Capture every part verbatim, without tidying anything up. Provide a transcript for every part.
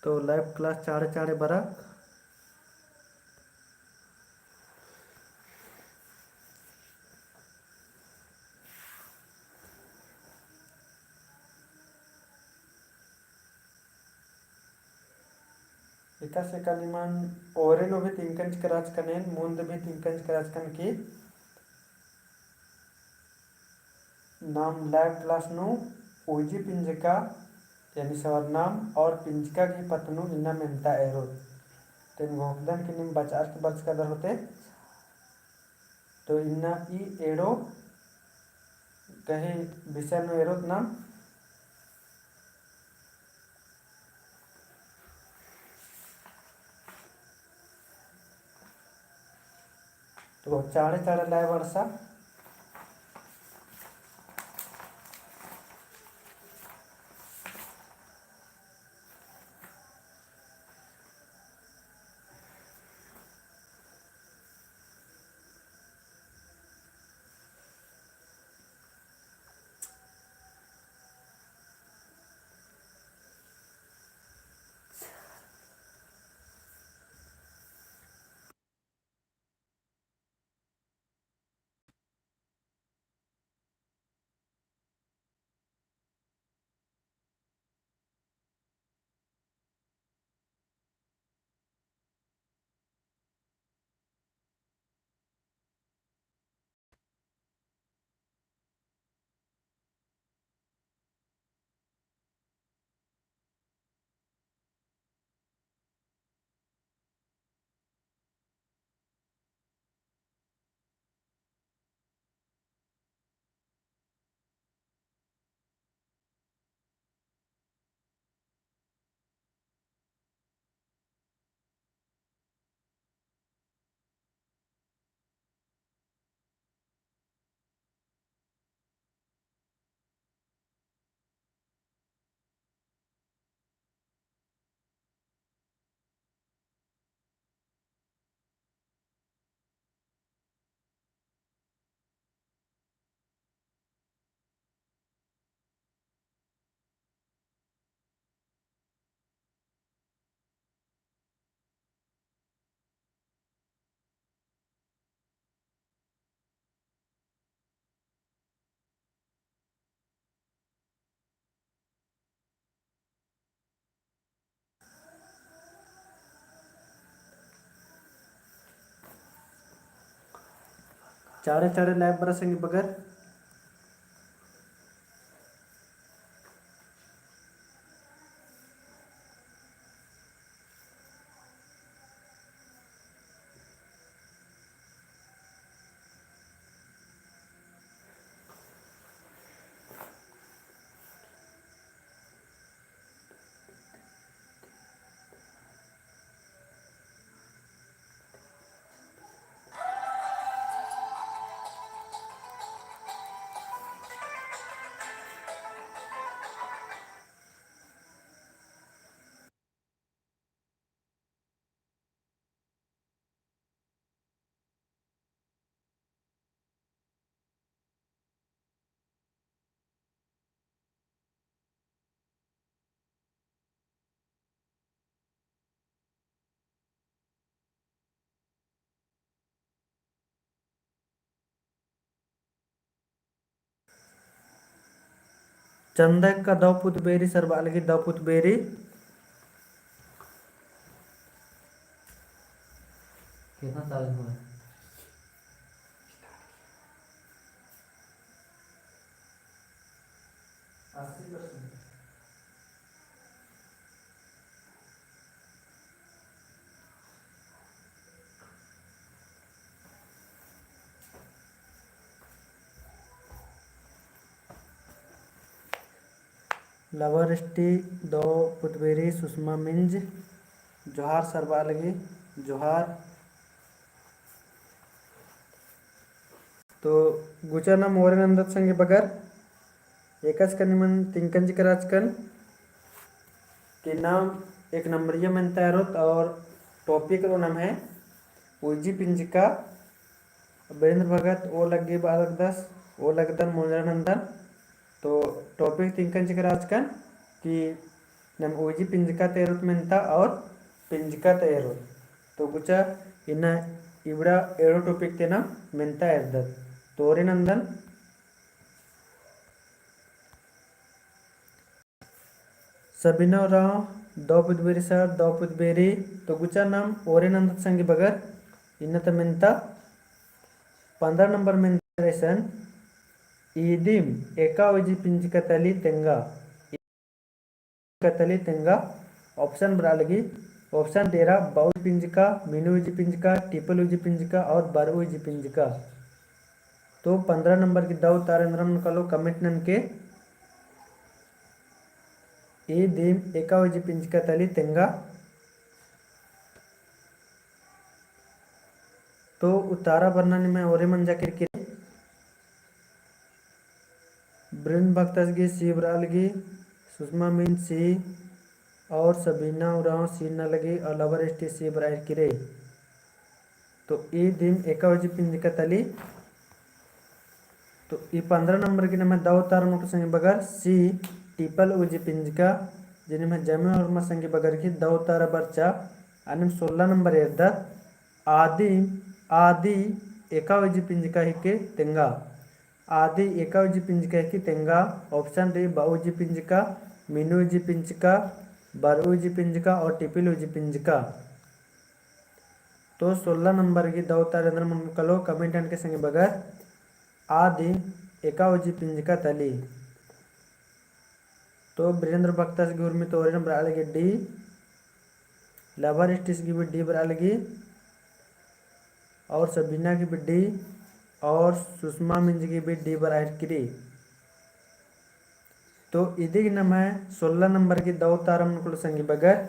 तो live class चाँड़े चाँड़े बरआ। एकासे का निमन ओरे नू भी तिंकन चिकराचकन एन, मुन्द भी तिंकन चिकराचकन कि नाम live class नू उइजी पिंजका, यानी सरनाम और पिंजका गही पत्त नू इन्ना मेन्ता एरोत। तेन घोखदन कि नीम बचआर की बरचका दर होते। तो इन्ना ई एड़ो गही विषय नू एरोत नाम। तो चाँड़े चाँड़े live बरसा। चाँड़े चाँड़े live बरआ संगी बगर। चंदा एक्का दव पुत बेरी सरबआ लगी, दव पुत बेरी। कितना साल हुआ? अस्सी percent। लवर स्टी दव पुत बेरी, सुषमा मिंज, जोहार सरबआ लगी, जोहार। तो गुचा नाम ओरे नन्दत संगी बगर, एकासे का निमन तिंकन चिकराचकन कि नाम एक नंबरिया मेन्ता एरोत और topic रओ नम्है उइजी पिंजका, वीरेंद्र भगत ओ लग्गी बआ लगदस, ओ लगदन मुंजरा नन्दन। तो topic तिंकन चिकराचकन कि नम उइजी पिंजका ता एरोत मेन्ता और पिंजका ता एरोत। तो गुचा इन्ना इबड़ा एड़ो topic ती नम मेन्ता एरदत। तो ओरे नन्दन। सबिना उराँव, दौ पुदबेरी सर, दौ पुदबेरी। तो गुचा नम ओरे नन्दत संगी बगर, इन्ना ता मेन्ता पन्द्रह नंबर मेन्ता एसन, ईदिम एका उइजी पिंजका तली तेंगा। का तली तेंगा option बरआ लगी। Option डेरा बऊ उइजी पिंजका, मीनू उइजी पिंजका, टिपल उइजी पिंजका और बरऊ उइजी पिंजका। तो पन्द्रह नंबर की दौ उतारा एन्दरा मनो कालो comment ननके। ईदिम एका उइजी पिंजका तली तेंगा। तो उतारा बरना निम्है ओरे मंजा केरकी रई। ब्रिन भक्तस गही C बरआ लगी, सुषमा मिंज C और सबीना उराँव C नना लगी और लवर एस टी C बरआ केरकी रई। तो ईदिम एका उइजी पिंजका तली। तो ई पन्द्रह नंबर की नम्है दौ उतारा मनो कालो संगी बगर C टिपल उइजी पिंजका, जे निम्है जमे होरमा संगी बगर की दौ उतारा बरचा। अन्नेम सोलह नंबर एरदत आदि, आदि एका उइजी पिंजका हिके तेंगा। आदि एका उइजी पिंजका हिके तेंगा। Option रई बऊ उइजी पिंजका, मीनू उइजी पिंजका, बरऊ उइजी पिंजका और टिपल उइजी पिंजका। तो सोलह नंबर की दौ उतारा एन्दरा मनो कालो comment ननके संगी बगर। आदि एका उइजी पिंजका तली। तो वीरेंद्र भक्तस गही उर्मी ता ओरे नू बरआ लगी D, लवर एस टीस गही भी D बरआ लगी और सबीना गही भी D और सुषमा मिंज गही भी D बरआ केरकी रई। तो इदी गही नम्है सोलह नंबर की दौ उतारा मनो कालो संगी बगर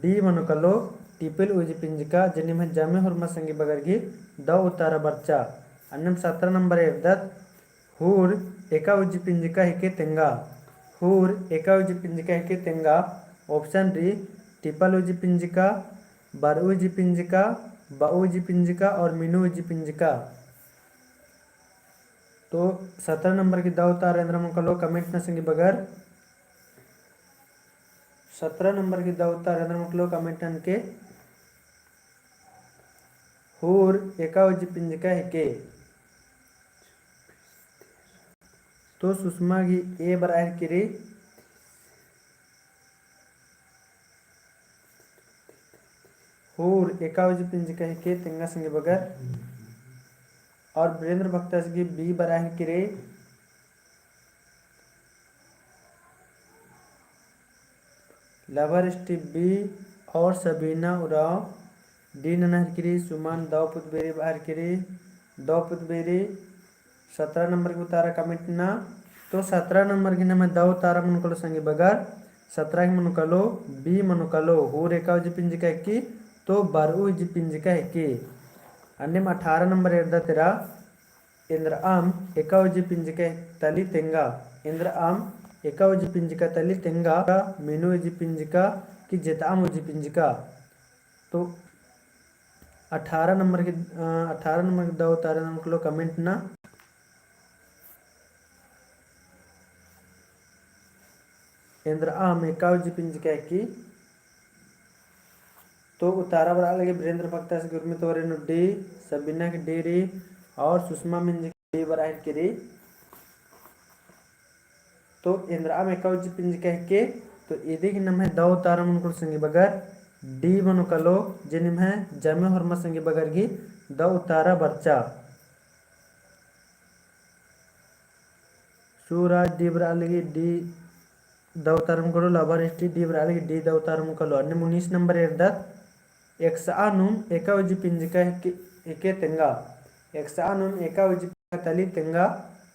D मनो कालो टिपल उइजी पिंजका, जे निम्है जमे होरमा संगी बगर गही दौ उतारा बरचा। अन्नेम सतरह नंबर एरदत हूर एका उइजी पिंजका हिके तेंगा। हूर एका उइजी पिंजका हिके तेंगा। Option रई टिपल उइजी पिंजका, बरऊ उइजी पिंजका, बऊ उइजी पिंजका और मीनू उइजी पिंजका। तो सतरह नंबर की दौ उतारा एन्दरा मनो कालो comment नना संगी बगर। सतरह नंबर की दौ उतारा एन्दरा मनो कालो comment ननके। हूर एका उइजी पिंजका हिके। तो सुषमा गही A बरआ केरकी रई। हूर एका उइजी पिंजका हिके तेंगा संगी बगर। और वीरेंद्र भक्तस गही B बरआ केरकी रई। लवर एस टी B और सबीना उराँव D नना केरकी रई। सुमन दौ पुदबेरी बरआ केरकी रई, दौ पुदबेरी। सतरह नंबर की उतारा comment नना। तो सतरह नंबर की नम्है दौ उतारा मनो कालो संगी बगर, सतरह की मनो कालो, B मनो कालो, हूर एका उइजी पिंजका हिके, तो बरऊ उइजी पिंजका हिके। अन्नेम अठारह नंबर एरदत एरा, एन्दरअम एका उइजी पिंजका तली तेंगा। एन्दरअम एका उइजी पिंजका तली तेंगा, मीनू उइजी पिंजका कि जेतअम उइजी पिंजका। तो अठारह नंबर की, अ, अठारह नंबर की दौ उतारा एन्दरा मनो कालो comment नना। एन्दरअम एका उइजी पिंजका हिके। तो उतारा बरआ लगी वीरेंद्र भक्तस गही उर्मी ता ओरे नू D, सबीना गही D रई और सुषमा मिंज गही D बरआ केरकी रई। तो एन्दरअम एका उइजी पिंजका हिके। तो इदी गही नम्है दौ उतारा मनो कालो संगी बगर D मनो कालो, जे निम्है जमे होरमा संगी बगर गही दौ उतारा बरचा। सूरज D बरआ लगी, D दौ उतारा मनो कालो, लवर एस टी D बरआ लगी, D दौ उतारा मनो कालो। अन्नेम उन्नीस नंबर एरदत, एकसआ नुम एका उइजी पिंजका हिके, हिके तेंगा। एकसआ नुम एका उइजी पिंजका तली तेंगा।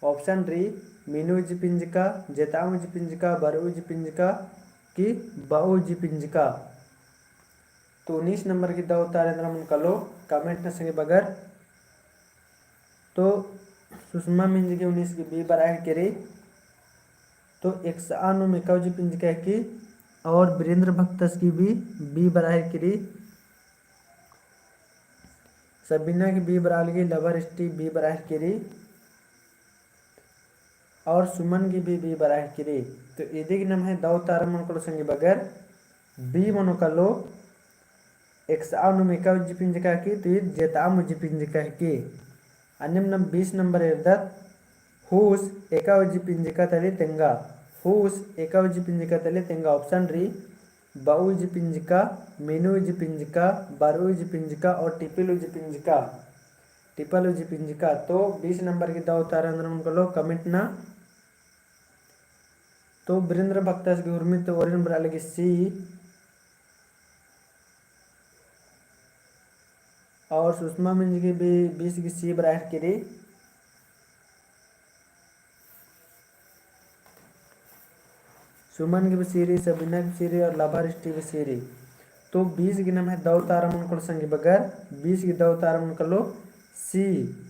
Option रई, मीनू उइजी पिंजका, जेतअम उइजी पिंजका, बरऊ उइजी पिंजका कि बऊ उइजी पिंजका। तो उन्नीस नंबर की दौ उतारा एन्दरा मनो कालो comment नना संगी बगर। तो सुषमा मिंज गही उन्नीस गही B बरआ केरकी रई। तो एकसआ नुम एका उइजी पिंजका हिके और वीरेंद्र भक्तस गही भी B बरआ केरकी रई। सबीना गही B बरआ लगी, लवर एस टी B बरआ केरकी रई। और सुमन गी भी B बरआ हेलरकी रई। तो इदिग नम्है दौ उतारा मनो कालो संगी बगर, B मनो कालो। एकसआम नू एका उज्जी पिंजका हिके, तो ईद जेतआम उज्जी पिंजका हिके। अन्नेम नाम बीस नंबर एरदत, हुस एका उज्जी पिंजका तली तेंगा। हुस एका उज्जी पिंजका तली तेंगा। Option रई, बऊ उज्जी पिंजका, मेनू उज्जी पिंजका, बरऊ उज्जी पिंजका और टिपिल उज्जी पिंजका। टिपिल उज्जी पिंजका। तो बीस नंबर गी दौ उतारा एन्दरा मनो कालो comment ना। तो वीरेंद्र भक्तस गी हुरमी ती ओरिन बरआ लगी C। और सुषमा मिंज गी भी बीस गी C बरआ हेलरकी रई। सुमन गी भी C रई, सबीना गी भी C रई और लभा रिष्टी भी C रई। तो बीस गी नम्है दौ उतारा मनो कालो संगी बगर, बीस गी दौ उतारा मनो कालो C,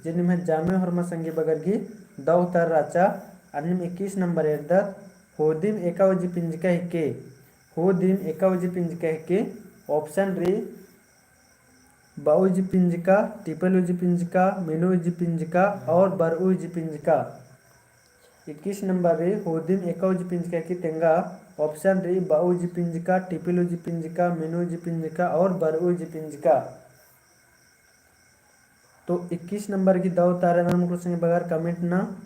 जे निम्है जामे होरमा संगी बगर गी दौ उतारा रहचा। अन्नेम इक्कीस नंबर एरदत, होदिम एका उज्जी पिंजका हिके। होदिम एका उज्जी पिंजका हिके। Option रई, बऊ उज्जी पिंजका, टिपिल उज्जी पिंजका, मेनू उज्जी पिंजका और बरऊ उज्जी पिंजका। इक्कीस नंबर रई, होदिम एका उज्जी पिंजका हिके तेंगा। Option रई, बऊ उज्जी पिंजका, टिपिल उज्जी पिंजका, मेनू उज्जी पिंजका और बरऊ उज्जी पिंजका। तो इक्कीस नंबर गी दौ उतारा एन्दरा मनो कालो संगी बगर comment ना।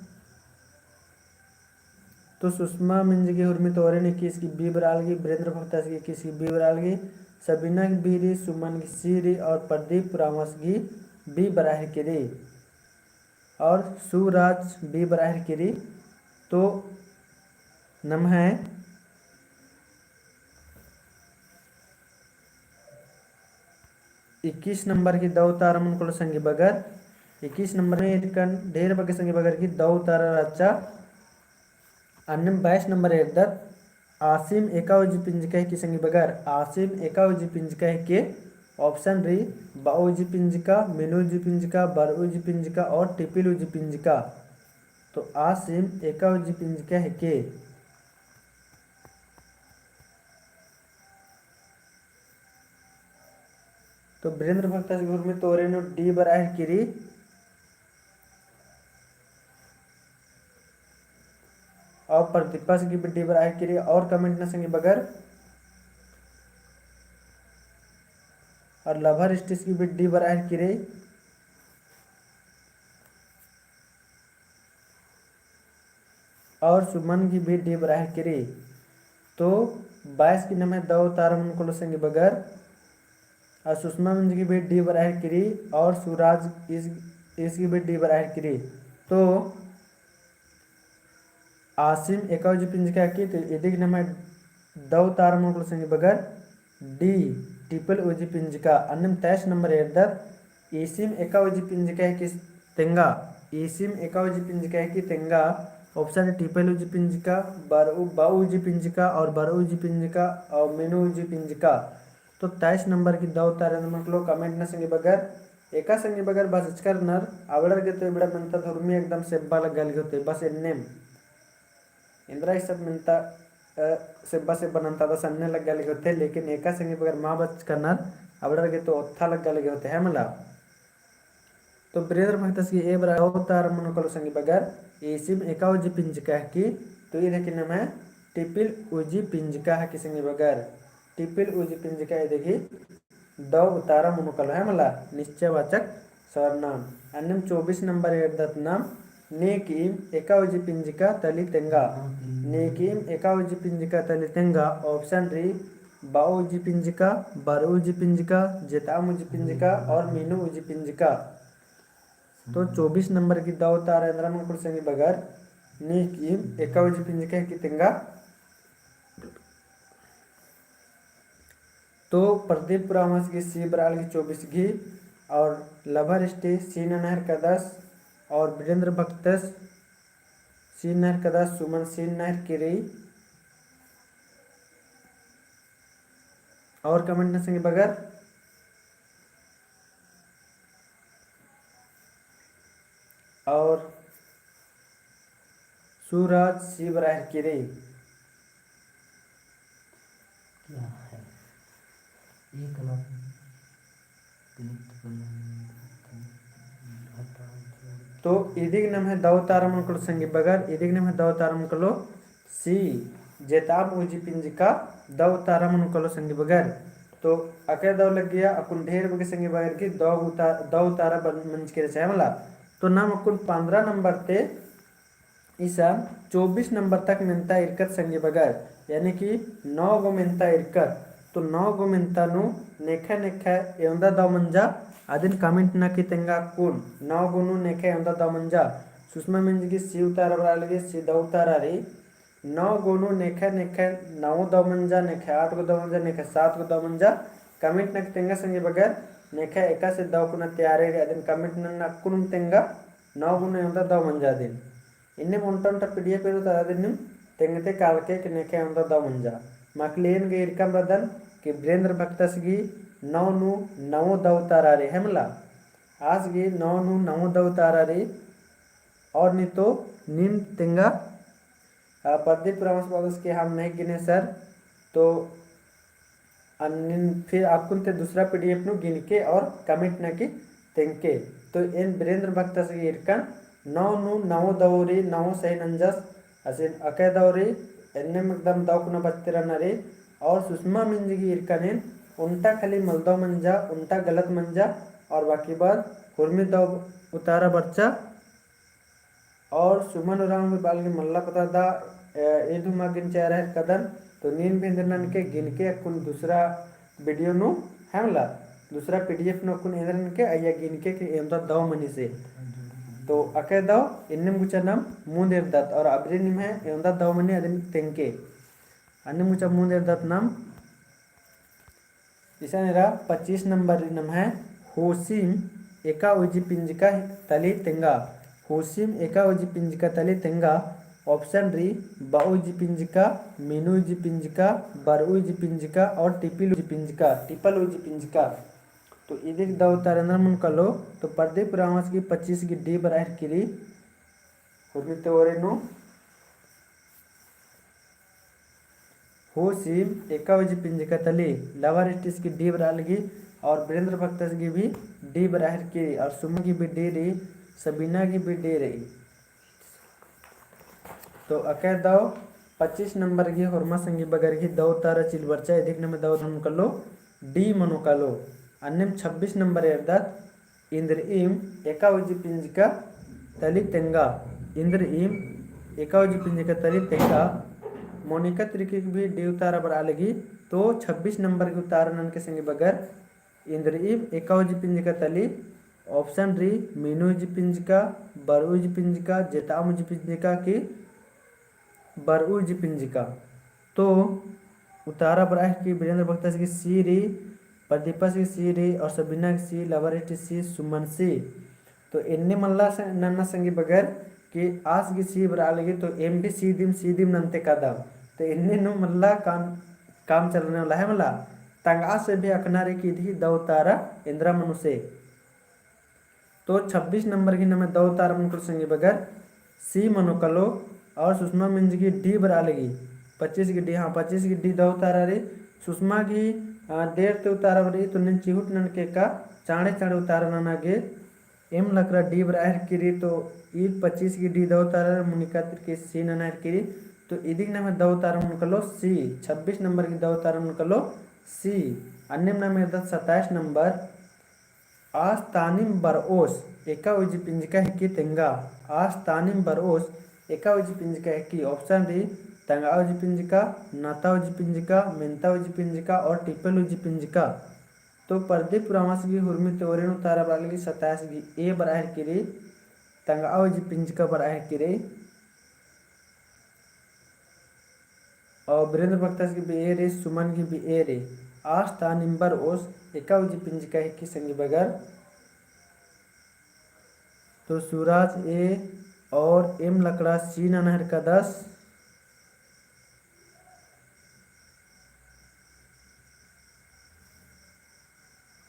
तो सुषमा मिंज गी हुरमी ती ओरिन इक्कीस गी B बरआ लगी, वीरेंद्र भक्तस गी इक्कीस गी B बरआ लगी, सबीना गी B रई, सुमन गी C रई और प्रदीप उराँवस गी B बरआ हेलरकी रई। और सुराज B बरआ हेलरकी रई। तो नम्है इक्कीस नंबर गी दौ उतारा मनो कालो संगी बगर, इक्कीस नंबर में इरकन ढेर बग्गे संगी बगर गी दौ उतारा रहचा। अन्नेम बाईस नंबर एरदत, आसिम एका उज्जी पिंजका हिके संगी बगर, आसिम एका उज्जी पिंजका हिके। Option रई, बऊ उज्जी पिंजका, मेनू उज्जी पिंजका, बरऊ उज्जी पिंजका और टिपिल उज्जी पिंजका। तो आसिम एका उज्जी पिंजका हिके। तो वीरेंद्र भक्तस गी हुरमी ती ओरिन D बरआ हेलरकी रई। और प्रदीपस गी भी D बरआ हेलरकी रई और comment ना संगी बगर। और लभा रिष्टीस गी भी D बरआ हेलरकी रई। और सुमन गी भी D बरआ हेलरकी रई। तो बाईस गी नम्है दौ उतारा मनो कालो संगी बगर। और सुषमा मिंज गी भी D बरआ हेलरकी रई और सुराज इस, इस गी भी D बरआ हेलरकी रई। तो आसिम एका उज्जी पिंजका हिके, तो इदिग नम्है दौ उतारा मनो कालो संगी बगर D, टिपिल उज्जी पिंजका। अन्नेम तेईस नंबर एरदत, ईसिम एका उज्जी पिंजका हिके तेंगा, ईसिम एका उज्जी पिंजका हिके तेंगा। Option टिपिल उज्जी पिंजका, बरऊ, बऊ उज्जी पिंजका और बरऊ उज्जी पिंजका और मेनू उज्जी पिंजका। तो तेईस नंबर गी दौ उतारा एन्दरा मनो कालो comment ना संगी बगर। एका संगी बगर बचचका रअनर, अबड़र गे तो इबड़ा मेन्ता धुर्मी एकदम सेब्बा लग्गा लगी होते, बस एन्नेम। एन्दरा हिसाब मेन्ता, अ, सेब्बा सेब्बा नन्ता दस अन्ने लग्गा लगी होते, लेकिन एका संगी बगर मा बचचका रअनर, अबड़र गे तो ओत्था लग्गा लगी होते, है मला। तो वीरेंद्र भक्तस गी A बरआ, दौ उतारा मनो कालो संगी बगर, ईसिम एका उज्जी पिंजका हिके, तो ईद हिके नम्है टिपिल उज्जी पिंजका हिके संगी बगर, टिपिल उज्जी पिंजका इदिग दौ उतारा मनो कालो, है मला, निश्चयवाचक सर्वनाम। अन्नेम चौबीस नंबर एरदत नाम, नीकिम एका उज्जी पिंजका तली तेंगा। नीकिम एका उज्जी पिंजका तली तेंगा। Option रई, बऊ उज्जी पिंजका, बरऊ उज्जी पिंजका, जेतआम उज्जी पिंजका और मेनू उज्जी पिंजका। तो चौबीस नंबर गी दौ उतारा एन्दरा मनो कालो संगी बगर, नीकिम एका उज्जी पिंजका हिके तेंगा। तो प्रदीप उराँवस गी C बरआ लगी चौबीस गी, और लभा रिष्टी C नना हेलरकदस, और वीरेंद्र भक्तस C नना हेलरकदस, सुमन C नना हेलरकी रई। और comment ना संगी बगर। और सूरज C बरआ हेलरकी रई। क्या है? एक लाख click करना है। तो इदिग नम्है दौ उतारा मनो कालो संगी बगर, इदिग नम्है दौ उतारा मनो कालो सी, जेताम उइजी पिंजका दौ उतारा मनो कालो संगी बगर। तो अकय दौ लग्गिया, अक्कुन ढेर बग्गे संगी बगर की दौ उता-, दौ उतारा बन-, मंजकी रहचा है मला। तो नाम अक्कुन पन्द्रह नंबर ते इसन चौबीस नंबर तक मेन्ता इरकत संगी बगर, यानी कि नौ गो मेन्ता इरकत। तो नौ गो मेन्ता नू नेखय नेखय एवंदा दौ मंजा, अदिन comment नना की तेंगा अक्कुन, नौ गो नू नेखय एवंदा दौ मंजा। सुषमा मिंज गी सी उतारा बरआ लगी, सी दौ उतारा रई। नौ गो नू नेखय नेखय नौ दौ मंजा, नेखय आठ गो दौ मंजा, नेखय सात गो दौ मंजा। Comment नना की तेंगा संगी बगर, नेखय एकासे दौ कुना तैयार रई, अदिन comment नना अक्कुन तेंगा, नौ गो नू एवंदा दौ मंजा अदिन। इन्नेम ओन्टा ओन्टा PDF एरो तरा दिनिम तेंगते कालके कि नेखय एवंदा दौ मंजा। माकले एन गे इरकम रअदन कि बिरेंद्र भक्तस गी नौ नू नौ दौ उतारा रई है मला। आस गी नौ नू नौ दौ उतारा रई। और नी तो नीन तेंगा, आ, प्रदीप रामस बादस के हम नहीं गिने सर, तो अन्निन फिर अक्कुन ते दूसरा PDF नू गिनके और comment नना की तेंगके। तो एन बिरेंद्र भक्तस गी इरकन नौ नू नौ दौ रई, नौ सही नंजस, असिन अकय दौ रई, एन्नेम एकदम दौ कुना बचते रअना रई। और सुषमा मिंज गी इरकन एन ओन्टा खाली मलदौ मंजा, ओन्टा गलत मंजा, और बाकी बाद हुरमी दौ उतारा बरचा। और सुमन उराँव भी बाल गे मल्ला पता दा, ए, ए धुमा गिन चारा है कदन, तो नीन भी एन्देर ननके गिनके अक्कुन दूसरा video नू है मला, दूसरा PDF नू अक्कुन एन्देर ननके अइय्या गिनके कि एवंदा दौ मनी से। तो अकय दौ इन्नेम गुचा नाम मुन्द एरदत और अबरी निम्है एवंदा दौ मनी अदिन तेंगके। अन्नेम गुचा मुन्द एरदत नाम इसन एरा पच्चीस नंबर नम्है होसिम एका उइजी पिंजका तली तेंगा। होसिम एका उइजी पिंजका तली तेंगा। Option रई बउइजी पिंजका, मीनुइजी पिंजका, बरउइजी पिंजका और टिपिल उइजी पिंजका, टिपल उइजी पिंजका। तो इदिक दौ उतारा एन्देर मनो कालो, तो प्रदीप रामस गी पच्चीस गी D बरआ हेरकी रई। हुरमी ते ओरे नू होसिम एका उइजी पिंजका तली, लवर स्टिस गी D बरआ लगी और बिरेंद्र भक्तस गी भी D बरआ हेरकी रई और सुमन गी भी D रई, सबीना गी भी D रई। तो अकय दौ पच्चीस नंबर गी होरमा संगी बगर गी दौ उतारा चिल बरचा, इदिक नम्है दौ उतारा मनो कालो, D मनो कालो। अन्नेम छब्बीस नंबर एरदत, इन्द्रिइम एका उइजी पिंजका तली तेंगा। इन्द्रिइम एका उइजी पिंजका तली तेंगा। मोनिका तिर्की गी भी D उतारा बरआ लगी। तो छब्बीस नंबर गी उतारा ननके संगी बगर, इन्द्रिइम एका उइजी पिंजका तली। Option रई मीनुइजी पिंजका, बरउइजी पिंजका, जेताम उइजी पिंजका की बरउइजी पिंजका। तो उतारा बरआ हेरकी बिरेंद्र भक्तस गी C रई, प्रदीपस गी C रई और सबीना गी C, लवर स्टिस C, सुमन C। तो एन्ने मल्ला स-, नन्ना संगी बगर कि आस गी C बरआ लगी, तो एम भी C दिम, C दिम नन्ते कादम। तो एन्ने नू मल्ला काम, काम चलने वाला है मला। तंगआ से भी अख़ना रई कि इदी दौ उतारा एन्दरा मनो से। तो छब्बीस नंबर गी नम्है दौ उतारा मनो कालो संगी बगर, C मनो कालो। और सुषमा मिंज गी D बरआ लगी, पच्चीस गी D, हाँ, पच्चीस गी D दौ उतारा रई। सुषमा गी, आ, डेढ़ ते उतारा बरई, तो नीन चिहुट ननके का, चाँड़े चाँड़े उतारा नना गे। एम लकड़ा D बरआ हेरकी रई, तो ईद पच्चीस गी D दौ उतारा रई, मोनिका तिर्की C नना हेरकी रई। तो इदिक नम्है दौ उतारा मनो कालो C, छब्बीस नंबर गी दौ उतारा मनो कालो C। अन्नेम नाम एरदत सत्ताईस नंबर। आस तानिम बरओस एका उइजी पिंजका हेकी तेंगा। आस तानिम बरओस एका उइजी पिंजका हेकी। Option रई तंगआ उइजी पिंजका, नता उइजी पिंजका, मेन्ता उइजी पिंजका और टिपल उइजी पिंजका। तो प्रदीप उराँवस गी हुरमी ते ओरेन उतारा बरआ लगी सत्ताईस गी A बरआ हेरकी रई, तंगआ उइजी पिंजका बरआ हेरकी रई। और बिरेंद्र भक्तस गी भी A रई, सुमन गी भी A रई। आस तानिम बरओस एका उइजी पिंजका हेकी संगी बगर। तो सूरज A और एम लकड़ा C नना हेरकादस।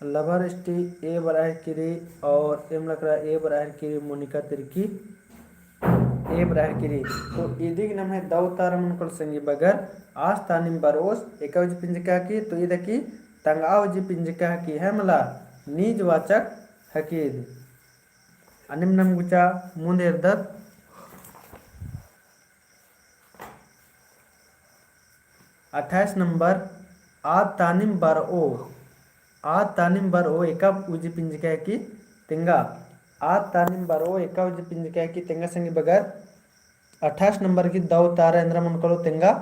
लवर स्टी A बरआ हेरकी रई और एम लकड़ा A बरआ हेरकी रई, मोनिका तिर्की A बरआ हेरकी रई। तो इदिक नम्है दौ उतारा मनो कालो संगी बगर, आस तानिम बरओस एका उइजी पिंजका हेकी, तो इद हेकी तंगआ उइजी पिंजका हेकी, है मला निजवाचक हेकी इद। अन्नेम नम गुचा मुन्द एरदत। अट्ठाईस नंबर, आद तानिम बरओ, आद तानिम बरओ एका उजी पिंजका हिकी तेंगा। आद तानिम बरओ एका उजी पिंजका हिकी तेंगा संगी बगर। अट्ठाईस नंबर गही दौ उतारा एन्दरा मनो कालो तेंगा।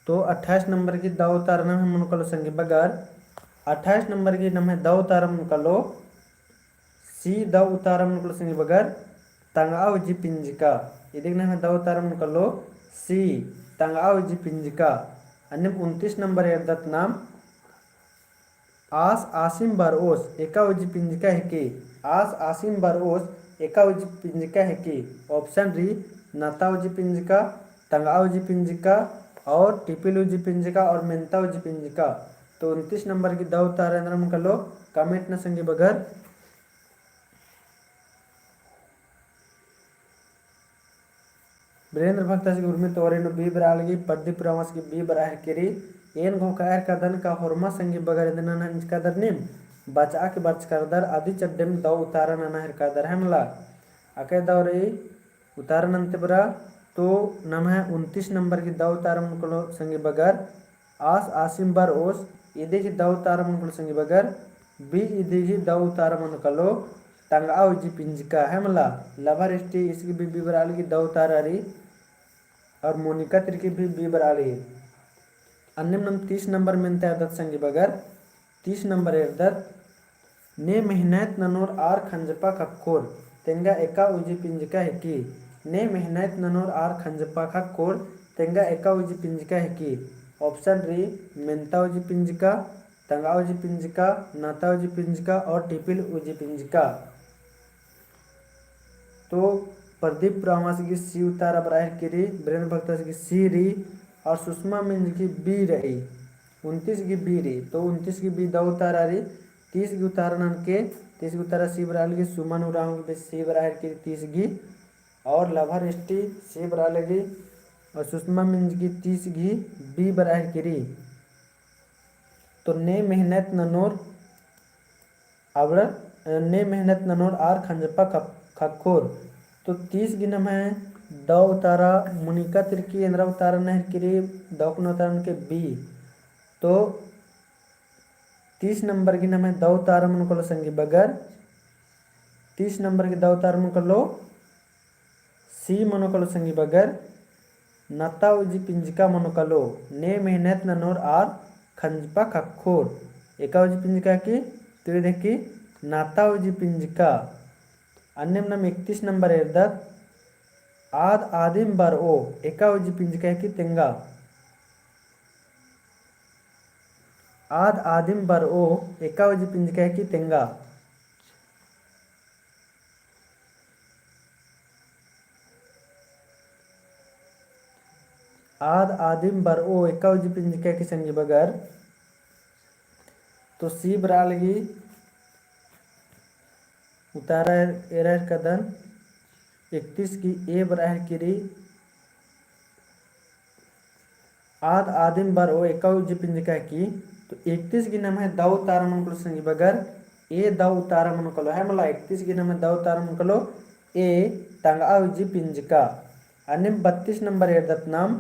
तो अट्ठाईस नंबर गही दौ उतारा नम्है मनो कालो संगी बगर, अट्ठाईस नंबर गही नम्है दौ उतारा मनो कालो, सी दौ उतारा मनो कालो संगी बगर, तंगआ उजी पिंजका। इदिगही नम्है दौ उतारा मनो कालो, सी, तंगआ उजी पिंजका। अन्नेम उनतीस नंबर एरदत नाम, आस आसिम बरओस एका उजी पिंजका हिकी। आस आसिम बरओस एका उजी पिंजका हिकी। Option री, नता उजी पिंजका, तंगआ उजी पिंजका और टिपिल उजी पिंजका और मेन्ता उजी पिंजका। तो उनतीस नंबर गही दौ उतारा एन्दरा मनो कालो, comment नना संगी बगर। बीरेंद्र भगतस गही उर्मी तोरे नू बी बरआ लगी, प्रदीप रामस गही बी बरआ हेरकी रई। एन घोखआ हेरकादन का होरमा संगी बगर इदन नना हेंजकादर नीम, बचआ की बरचकादर अदी चड्डेम दौ उतारा नना हेरकादर है मला। अकय दौ रई उतारा नन्ते बरा, तो नम्है उनतीस नंबर गही दौ उतारा मनो कालो संगी बगर, आस आसिम बरओस, इदिगही दौ उतारा मनो कालो संगी बगर, बी इदिगही दौ उतारा मनो कालो, तंगआ उजी पिंजका है मला। लभा रिस्टी इसकी भी बी बरआ लगी दौ उतारा रई, और मोनिका तिर्की भी बी बरआ लगी। अन्नेम नम तीस नंबर मेन्ता एरदत संगी बगर, तीस नंबर एरदत, ने मेहनत ननोर आर खंजपा ख़क्खोर, तेंगा एका उजी पिंजका हिकी। ने मेहनत ननोर आर खंजपा ख़क्खोर, तेंगा एका उजी पिंजका हिकी। Option री, मेन्ता उजी पिंजका, तंगआ उजी पिंजका, नता उजी पिंजका और टिपिल उजी पिंजका। तो प्रदीप रामस गही सी उतारा बरआ हेरकी रई, बीरेंद्र भगतस गही सी रई और सुषमा मिंज गही बी रई, उनतीस गही बी रई। तो उनतीस गही बी दौ उतारा रई, तीस गही उतारा ननके, तीस गही उतारा सी बरआ लगी, सुमन उराँव गही सी बरआ हेरकी रई तीस गही, और लभा रिस्टी सी बरआ लगी, और सुषमा मिंज गही तीस गही बी बरआ हेरकी रई। तो ने मेहनत ननोर आबड़र, ने मेहनत ननोर आर खंजपा ख़-, ख़क्खोर। तो तीस गही नम्है दौ उतारा, मोनिका तिर्की एन्दरा उतारा नना हेरकी रई, दौ कुना उतारा ननके बी। तो तीस नंबर गही नम्है दौ उतारा मनो कालो संगी बगर, तीस नंबर गही दौ उतारा मनो कालो, सी मनो कालो संगी बगर, नता उजी पिंजका मनो कालो, ने मेहनत ननोर आर खंजपा ख़क्खोर। एका उजी पिंजका हिकी, तो इद हिकी नता उजी पिंजका। अन्नेम नम इकतीस नंबर एरदत, आद आदिम बरओ, एका उजी पिंजका हिकी तेंगा। आद आदिम बरओ, एका उजी पिंजका हिकी तेंगा। आद आदिम बरओ एका उजी पिंजका हिकी संगी बगर। तो सी बरआ लगी उतारा एर-, एरा हेरकादन इकतीस गही ए बरआ हेरकी रई। आद आदिम बरओ एका उजी पिंजका हिकी, तो इकतीस गही नम्है दौ उतारा मनो कालो संगी बगर, ए दौ उतारा मनो कालो है मला, इकतीस गही नम्है दौ उतारा मनो कालो, ए तंगआ उजी पिंजका। अन्नेम बत्तीस नंबर एरदत नाम,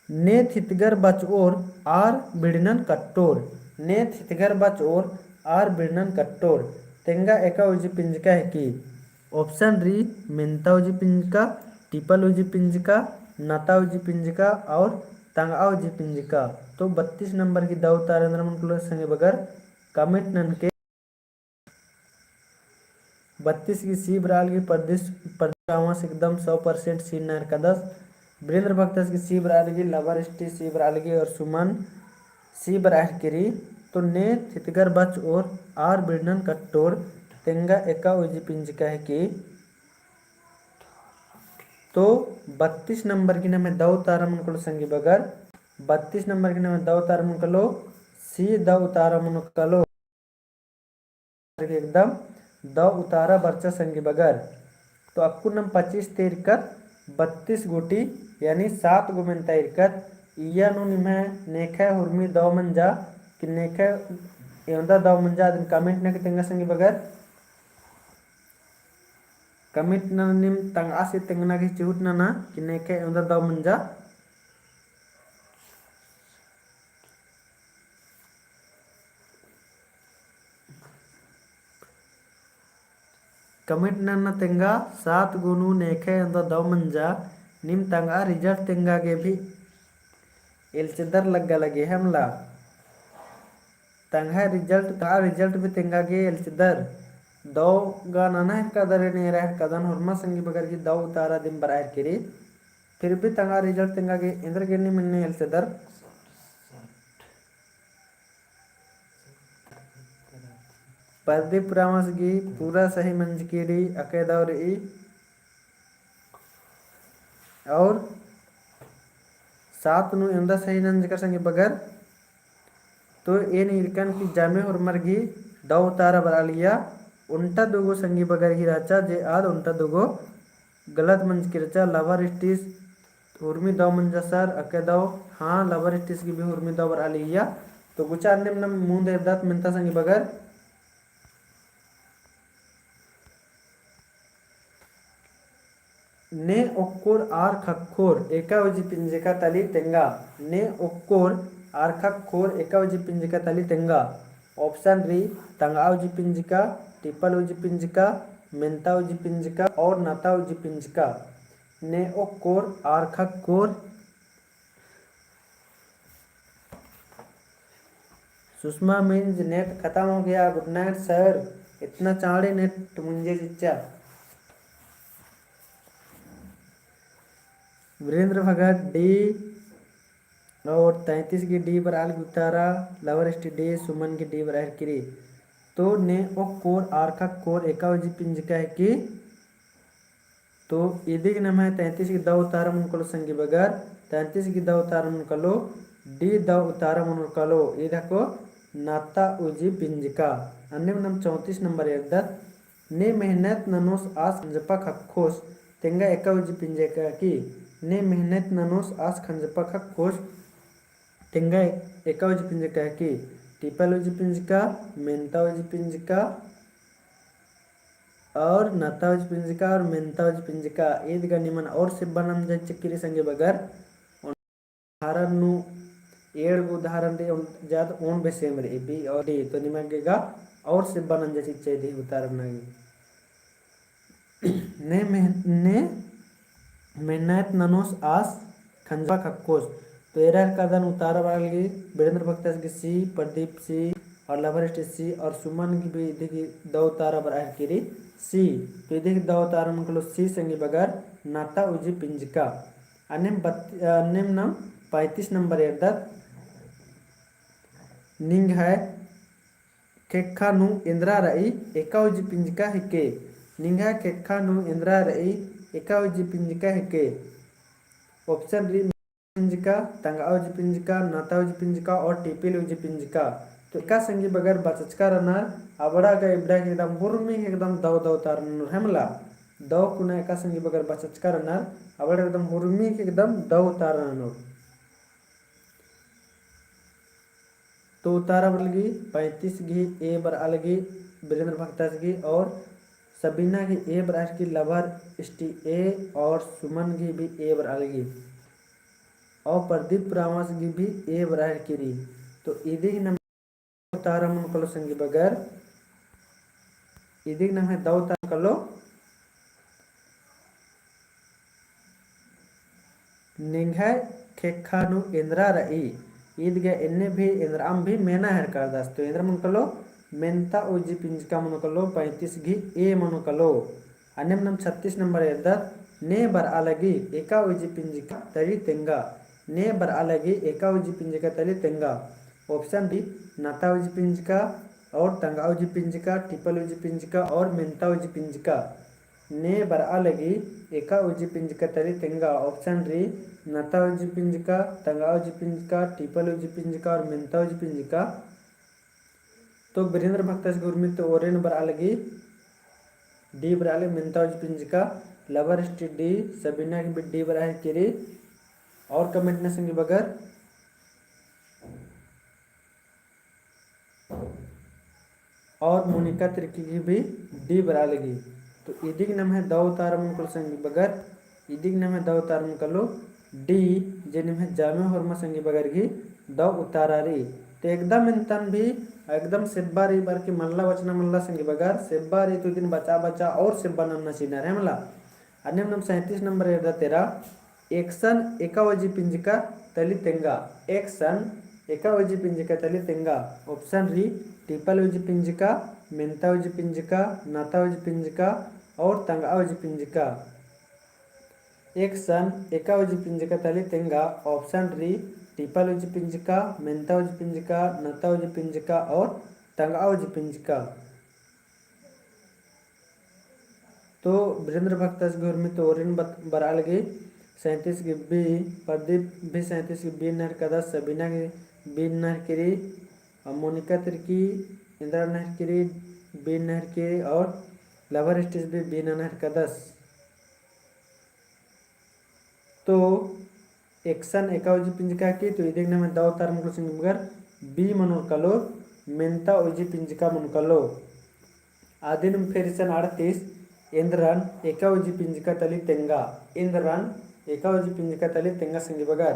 ने थितगर बचओर आर बिड़नन कट्टोर, ने थितगर बचओर आर बिड़नन कट्टोर, तेंगा एका उजी पिंजका हिकी। Option री मेन्ता उजी पिंजका, टिपल उजी पिंजका, नता उजी पिंजका और तंगआ उजी पिंजका। तो बत्तीस नंबर गही दौ उतारा एन्दरा मनो कालो संगी बगर comment ननके। बत्तीस गही सी बरआ लगी प्रदेश, प्रदेश आवास एकदम सौ percent सी नर कदस। वीरेंद्र भक्तस की सी बरआ लगी, लवर स्टी सी बरआ लगी और सुमन सी बरआ हेरकी रई। तो ने थितगर बच और आर बिड़नन कट्टोर तेंगा एका उजी पिंजका हेके। तो बत्तीस नंबर की नम्है दौ उतारा मनो कालो संगी बगर, बत्तीस नंबर की नम्है दौ उतारा मनो कालो, सी दौ उतारा मनो कालो। एकदम दौ उतारा बरचा संगी बगर। तो अक्कुन नम पच्चीस ती इरकत बत्तीस गूटी, यानी सात गो मेन्ता इरकत। इया नू निम्है नेखै हुरमी दौ मंजा, कि नेखै एवंदा दौ मंजा, अदिन comment नना की तेंगा संगी बगर। Comment नना नीम तंगआ से तेंगना की चिहुट नना, कि नेखै एवंदा दौ मंजा। Comment नना तेंगा, सात गो नू नेखै एवंदा दौ मंजा, नीम तंगआ result तेंगा गे भी एल्चदर लग्गा लगे हमला। तंग्है result, तंग्है result भी तेंगा गे एल्चदर। दौ गा नना हेरकादर, एन एरा हेरकादन, होरमा संगी बगर की दौ उतारा दिम बरआ हेरकी रई। फिर भी तंग्है result तेंगा गे एन्देर गे नीम एन्ने एल्चदर। प्रदीप रामस गी पूरा सही मंजकी रई, अकय दौ रई। और सात नू एवंदा सही नंजकर संगी बगर। तो एन इरकन की जामे होरमर गी दौ उतारा बरआ लगिया, ओन्टा दुगो संगी बगर ही रहचा, जे आद ओन्टा दुगो गलत मंजकी रहचा। लवर स्टिच हुरमी दौ मंजा सर, अकय दौ, हाँ, लवर स्टिच गी भी हुरमी दौ बरआ लगिया। तो गुचा अन्नेम नम मुन्द एरदत मेन्ता संगी बगर। ने ओक्कोर आर ख़क्खोर एका उजी पिंजका तली तेंगा। ने ओक्कोर आर ख़क्खोर एका उजी पिंजका तली तेंगा। Option रई, तंगआ उजी पिंजका, टिपल उजी पिंजका, मेन्ता उजी पिंजका और नता उजी पिंजका। ने ओक्कोर आर ख़क्खोर। सुषमा मीन्स net खतम हो गया। Good night sir, इतना चाँड़े net मुंजे चिच्चा। वीरेंद्र भगत D और तैंतीस गी D बरआ लगी उतारा, लवर स्टिच D, सुमन गी D बरआ हेरकी रई। तो ने ओक्कोर आर ख़क्खोर एका उजी पिंजका हेके। तो इदिग नम्है तैंतीस गी दौ उतारा मनो कालो संगी बगर, तैंतीस गी दौ उतारा मनो कालो, D दौ उतारा मनो कालो, ईद हको नता उजी पिंजका। अन्नेम नम चौंतीस नंबर एरदत, ने मेहनत ननोस आस खंजपा ख़क्खोस, तेंगा एका उजी पिंजका हेके। ने मेहनत ननोस आस खंजपा ख़क्खोस, तेंगा एका उजी पिंजका हेके। टिपल उजी पिंजका, मेन्ता उजी पिंजका, और नता उजी पिंजका और मेन्ता उजी पिंजका। ईद गा निमन और सिब्बा नंजर चिच्चकी रई संगी बगर। उदाहरण नू एंड़ गो उदाहरण रई, ओन जाद ओन बेसेम रई, B और D। तो निमन गे गा और सिब्बा नंजर चिच्चा इदी उतारा नना गे। ने मेह-, ने मेहनत ननोस आस खंजपा ख़क्खोस। तो एरा हेरकादन उतारा बरआ लगी, वीरेंद्र भगतस गी C, प्रदीप C और लवर स्टिच C और सुमन गी भी इदिग दौ उतारा बरआ हेरकी रई C। तो इदिग दौ उतारा मनो कालो C संगी बगर नता उजी पिंजका। अन्नेम बत-, अन्नेम नम पैंतीस नंबर एरदत। निंग्है ख़ेक्खा नू एन्दरा रई एका उजी पिंजका हेके। निंग्है ख़ेक्खा नू एन्दरा रई एका उजी पिंजका हेके। Option रई पिंजका, तंगआ उजी पिंजका, नता उजी पिंजका और टिपिल उजी पिंजका। तो एका संगी बगर बचचका रअनर, अबड़ा गा इबड़ा एकदम हुरमी एकदम दौ दौ उतारा ननोर हेमला। दौ कुना एका संगी बगर बचचका रअनर, अबड़ा एकदम हुरमी एकदम दौ उतारा ननोर। तो उतारा बरआ लगी, पैंतीस गी A बरआ लगी, वीरेंद्र भगतस गी और सबीना गी A बरआ लगी, लवर स्टिच A और सुमन गी भी A बरआ लगी। और प्रदीप रावस गी भी A बरआ लगी रई। तो इदिग नम्है उतारा मनो कालो संगी बगर, इदिग नम्है दौ उतारा कालो। निंग्है ख़ेक्खा नू एन्दरा रई। ईद गा एन्ने भी एन्दरअम भी मेना हेरकादस। तो एन्दरा मनो कालो, मेन्ता उजी पिंजका मनो कालो, पैंतीस गी A मनो कालो। अन्नेम नाम छत्तीस नंबर एरदत, ने बरआ लगी एका उजी पिंजका तली तेंगा। ने बरआ लगी एका उजी पिंजका तली तेंगा। Option D, नता उजी पिंजका और तंगआ उजी पिंजका, टिपल उजी पिंजका और मेंता उजी पिंजका। ने बरआ लगी एका उजी पिंजका तली तेंगा। Option D, नता उजी पिंजका, तंगआ उजी पिंजका, टिपल उजी पिंजका और मेंता उजी पिंजका। तो वीरेंद्र भक्तस गे उर्मी तो ओरेन बरआ लगी D बरआ लगी, मेंता उजी पिंजका। Lover State D, सबीना गे भी D बरआ हेलकी रई। और comment नना संगी बगर। और मोनिका तिर्की गे भी D बरआ लगी। तो इदिग नम्है दौ उतारा मनो कालो संगी बगर, इदिग नम्है दौ उतारा मनो कालो D, जे निम्है जामे होरमा संगी बगर गे दौ उतारा रई। तो एकदम एन्तन भी एकदम सेब्बा रई, बरकी मल्ला बचना मल्ला संगी बगर, सेब्बा रई तो इदिन बचा बचा और सेब्बा नन्ना चिअना रई मला। अन्नेम नाम सैंतीस नंबर एरदत एरा, एकसन एका उजी पिंजका तली तेंगा। एकसन एका उजी पिंजका तली तेंगा। Option D, टिपल उजी पिंजका, मेंता उजी पिंजका, नता उजी पिंजका और तंगआ उजी पिंजका। एकसन एका उजी पिंजका तली तेंगा। Option D, टिपल उजी पिंजका, मेंता उजी पिंजका, नता उजी पिंजका और तंगआ उजी पिंजका। तो वीरेंद्र भक्तस गे उर्मी तो ओरेन बत-, बरआ लगी, सैंतीस गे B, प्रदीप भी सैंतीस गे B नना हेलरकदस, सबीना गे B नना हेलकी रई, और मोनिका तिर्की, इंद्रा नना हेलकी रई, B नना हेलकी रई, और Lover State भी B नना हेलरकदस। तो एकसन एका उजी पिंजका की, तो इदिग नम्है दौ उतारा मनो कालो संगी बगर B मनो कालो, मेंता उजी पिंजका मनो कालो। अदिन फिर इसन अड़तीस, एन्दरन एका उजी पिंजका तली तेंगा। एन्दरन एका उजी पिंजका तली तेंगा संगी बगर।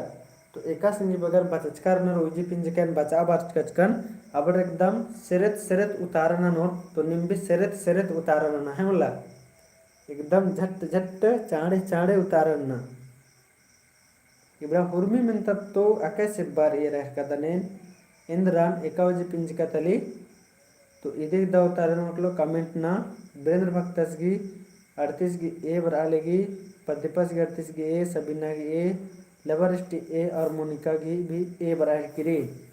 तो एका संगी बगर बचचका रअनर उजी पिंजकन बचआ बरचकचकन, अबड़ एकदम सेरेत सेरेत उतारा ननोर, तो नीम भी सेरेत सेरेत उतारा नना है मला। एकदम झट झट चाँड़े चाँड़े उतारा नना। इबड़ा हुरमी मेन्ता तो अकय सेब्बा रई एरा हेलरकदन एन, एन्दरन एका उजी पिंजका तली। तो इदिग दौ उतारा मनो कालो comment नना, वीरेंद्र भक्तस गे, अड़तीस गे A बरआ लगी, प्रदीपस गे अड़तीस गे A, सबीना गे A, Lover State A और मोनिका गे भी A बरआ हेलकी रई।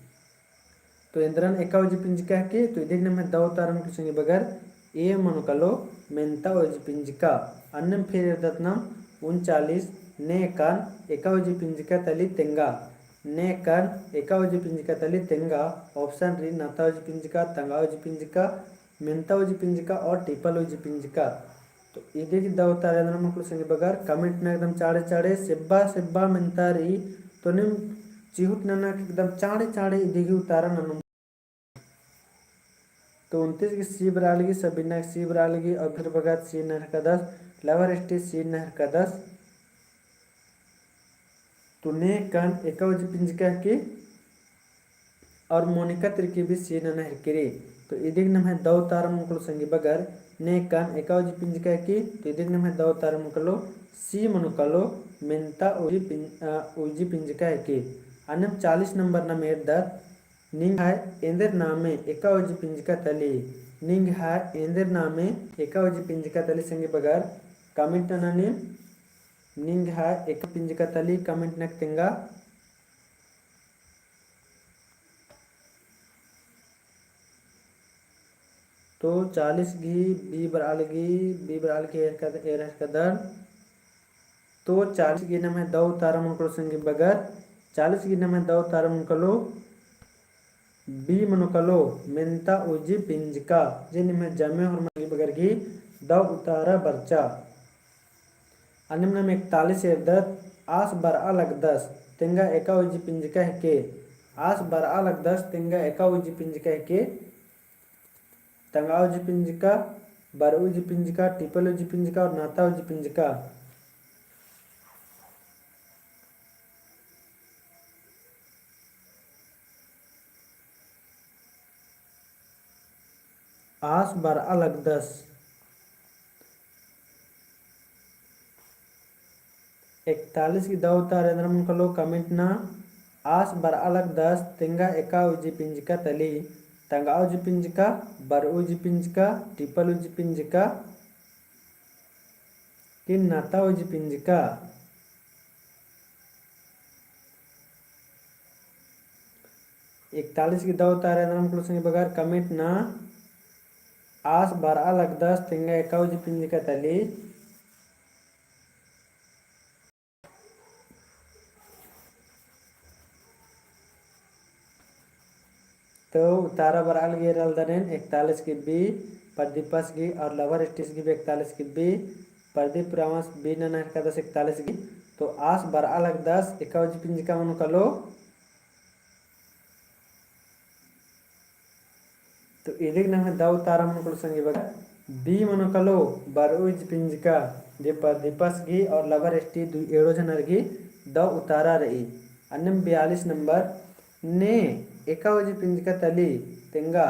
तो एन्दरन एका उजी पिंजका हेलकी, तो इदिग नम्है दौ उतारा मनो कालो संगी बगर A मनो कालो, मेन्ता उजी पिंजका। अन्नेम फिर एरदत नाम उनचालीस, नेकन एका उजी पिंजका तली तेंगा। नेकन एका उजी पिंजका तली तेंगा। Option D, नता उजी पिंजका, तंगआ उजी पिंजका, मेन्ता उजी पिंजका और टिपल उजी पिंजका। तो इदिग दौ उतारा एन्दरा मनो कालो संगी बगर, comment नना एकदम चाँड़े चाँड़े, सेब्बा सेब्बा मेन्ता रई, तो नीम चिहुट नना एकदम चाँड़े चाँड़े इदिग उतारा ननोर। तो उनतीस गे C बरआ लगी, सबीना गे C बरआ लगी, और फिर बगर C नना हेलरकदस, Lover State C नना हेलरकदस। तो नेकन एका उजी पिंजका हेलकी, और मोनिका तिर्की भी C नना हेलकी रई। तो इदिग नम्है दौ उतारा मनो कालो संगी बगर, नेकन एका उजी पिंजका हेलकी, तो इदिग नम्है दौ उतारा मनो कालो, C मनो कालो, मेन्ता उजी पिं-, अ, उजी पिंजका हेलकी। अन्नेम चालीस नंबर नाम एरदत, निंग्है एन्देर नामे एका उजी पिंजका तली। निंग्है एन्देर नामे एका उजी पिंजका तली संगी बगर, comment नना नीम, निंग्है एका पिंजका तली comment नना तेंगा। तो चालीस गे B बरआ लगी, B बरआ लगी एरा हेलरकदन। तो चालीस गे नम्है दौ उतारा मनो कालो संगी बगर, चालीस गे नम्है दौ उतारा मनो कालो, B मनो कालो, मेन्ता उजी पिंजका, जे निम्है जामे होरमा संगी बगर गे दौ उतारा बरचा। अन्नेम नाम एकतालीस एरदत, आस बरआ लगदस, तेंगा एका उजी पिंजका हेलकी। आस बरआ लगदस, तेंगा एका उजी पिंजका हेलकी। तंगआ उजी पिंजका, बरऊ उजी पिंजका, टिपल उजी पिंजका और नता उजी पिंजका। आस बरआ लगदस। एकतालीस गे दौ उतारा एन्दरा मनो कालो comment नना, आस बरआ लगदस, तेंगा एका उजी पिंजका तली, तंगआ उजी पिंजका, बरऊ उजी पिंजका, टिपल उजी पिंजका, कि नता उजी पिंजका। इकतालीस गही दौ उतारा एन्दरा मनो कालो संगी बगर comment ना। आस बरआ लगदस तेंगा एका उजी पिंजका तली। तो उतारा बरआ लगी एरा लगदन एन इकतालीस गही B, प्रदीपस गही और लवर स्टिस गही भी इकतालीस गही B, प्रदीप रावस B नना हेलरकदस इकतालीस गही। तो आस बरआ लगदस एका उजी पिंजका मनो कालो। तो इदिक नम्है दौ उतारा मनो कालो संगी बगर B मनो कालो बरआ उजी पिंजका, जे प्रदीपस गही और लवर स्टी दुई एंड़ो झनर गही दौ उतारा रई। अन्नेम बयालीस नंबर, ने एका उजी पिंजका तली तेंगा,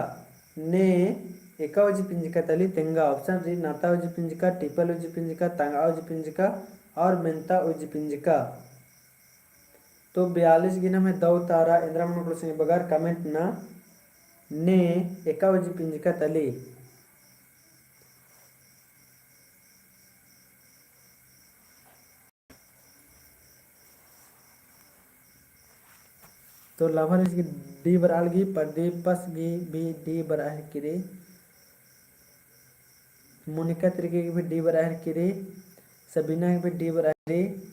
ने एका उजी पिंजका तली तेंगा। Option रई नता उजी पिंजका, टिपल उजी पिंजका, तंगआ उजी पिंजका और मेन्ता उजी पिंजका। तो बयालीस गही नम्है दौ उतारा एन्दरा मनो कालो संगी बगर comment ना, ने एका उजी पिंजका तली। तो लवर स्टी गही D बरआ लगी, प्रदीपस गही भी D बरआ हेलरकी रई, मोनिका तिर्की गही भी D बरआ हेलरकी रई, सबीना गही भी D बरआ हेलरकी रई।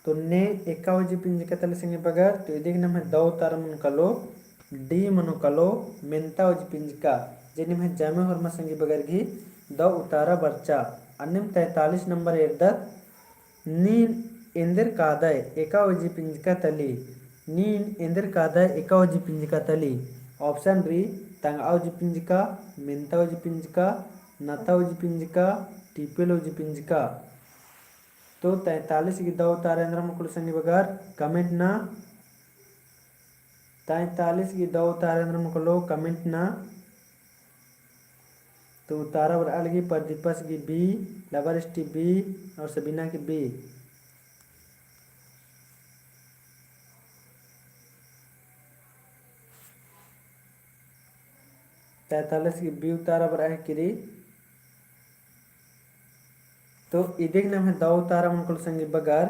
तो ने एका उजी पिंजका तली संगी बगर, तो इदिक नम्है दौ उतारा मनो कालो, D मनो कालो, मेन्ता उजी पिंजका, जे निम्है जमे होरमा संगी बगर गही दौ उतारा बरचा। अन्नेम तैंतालीस नंबर एरदत, नीन एन्देर कादय एका उजी पिंजका तली, नीन एन्देर कादय एका उजी पिंजका तली। Option रई तंगआ उजी पिंजका, मेन्ता उजी पिंजका, नता उजी पिंजका, टिपल उजी पिंजका। तो तैंतालीस गही दौ उतारा एन्दरा मनो कालो संगी बगर comment ना। तैंतालीस गही दौ उतारा एन्दरा मनो कालो comment ना। तो उतारा बरआ लगी प्रदीपस गही B, लवर स्टी B और सबीना गही B। तैंतालीस गही B उतारा बरआ हेलरकी रई। तो इदिक नम्है दौ उतारा मनो कालो संगी बगर,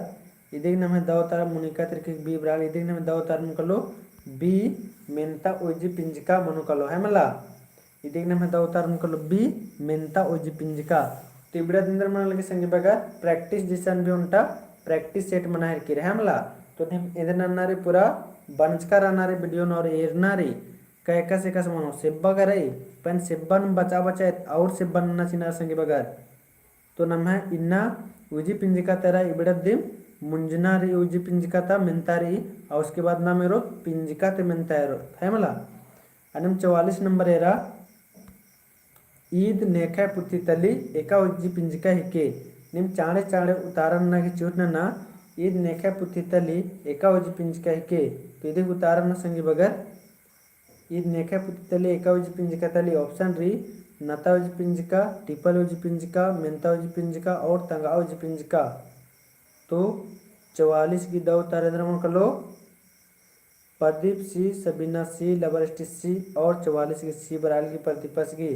इदिक नम्है दौ उतारा मोनिका तिर्की गही B बरआ लगी, इदिक नम्है दौ उतारा मनो कालो B, मेन्ता उजी पिंजका मनो कालो, है मला। इदिक नम्है दौ उतारा मनो कालो B, मेन्ता उजी पिंजका। तो इबड़ा दिम एन्दरा मना लगी संगी बगर, practice जैसन भी ओन्टा practice set मना हेलरकी रई, है मला। तो नीम एन्देर नन्ना रई, पूरा बंचका रअना रई video नू और एरना रई। का एकासे एकासे मनो सेब्बा गा रई, पहें सेब्बन बचा बचा एत और सेब्बा नन्ना चिअना रई संगी बगर। तो नम्है इन्ना उजी पिंजका ता एरा, इबड़ा दिम मुंजना रई उजी पिंजका ता मेन्ता रई, और उसके बाद नाम एरोत पिंजका ता मेन्ता एरोत, है मला। अन्नेम चौवालीस नंबर एरा, ईद नेखय पुथी तली एका उजी पिंजका हिके। नीम चाँड़े चाँड़े उतारा नना गही चिहुट नना, ईद नेखय पुथी तली एका उजी पिंजका हिके। तो इदिक उतारा नना संगी बगर, ईद नेखय पुथी तली एका उजी पिंजका तली option रई, नता उजी पिंजका, टिपल उजी पिंजका, मेन्ता उजी पिंजका और तंगआ उजी पिंजका। तो चौवालीस गही दौ उतारा एन्दरा मनो कालो, प्रदीप C, सबीना C, लवर स्टी C और चौवालीस गही C बरआ लगी प्रदीपस गही।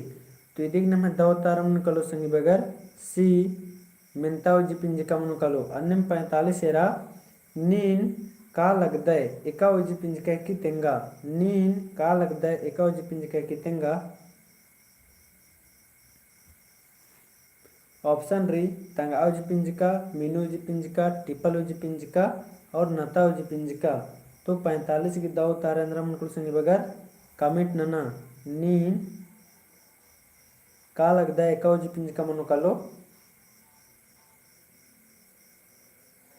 तो इदिक नम्है दौ उतारा मनो कालो संगी बगर C, मेन्ता उजी पिंजका मनो कालो। अन्नेम पैंतालीस एरा, नीन का लगदय एका उजी पिंजका हिके तेंगा, नीन का लगदय एका उजी पिंजका हिके तेंगा। Option रई तंगआ उजी पिंजका, मीनू उजी पिंजका, टिपल उजी पिंजका और नता उजी पिंजका। तो पैंतालीस गही दौ उतारा एन्दरा मनो कालो संगी बगर comment नना, नीन का लगदय एका उजी पिंजका मनो कालो।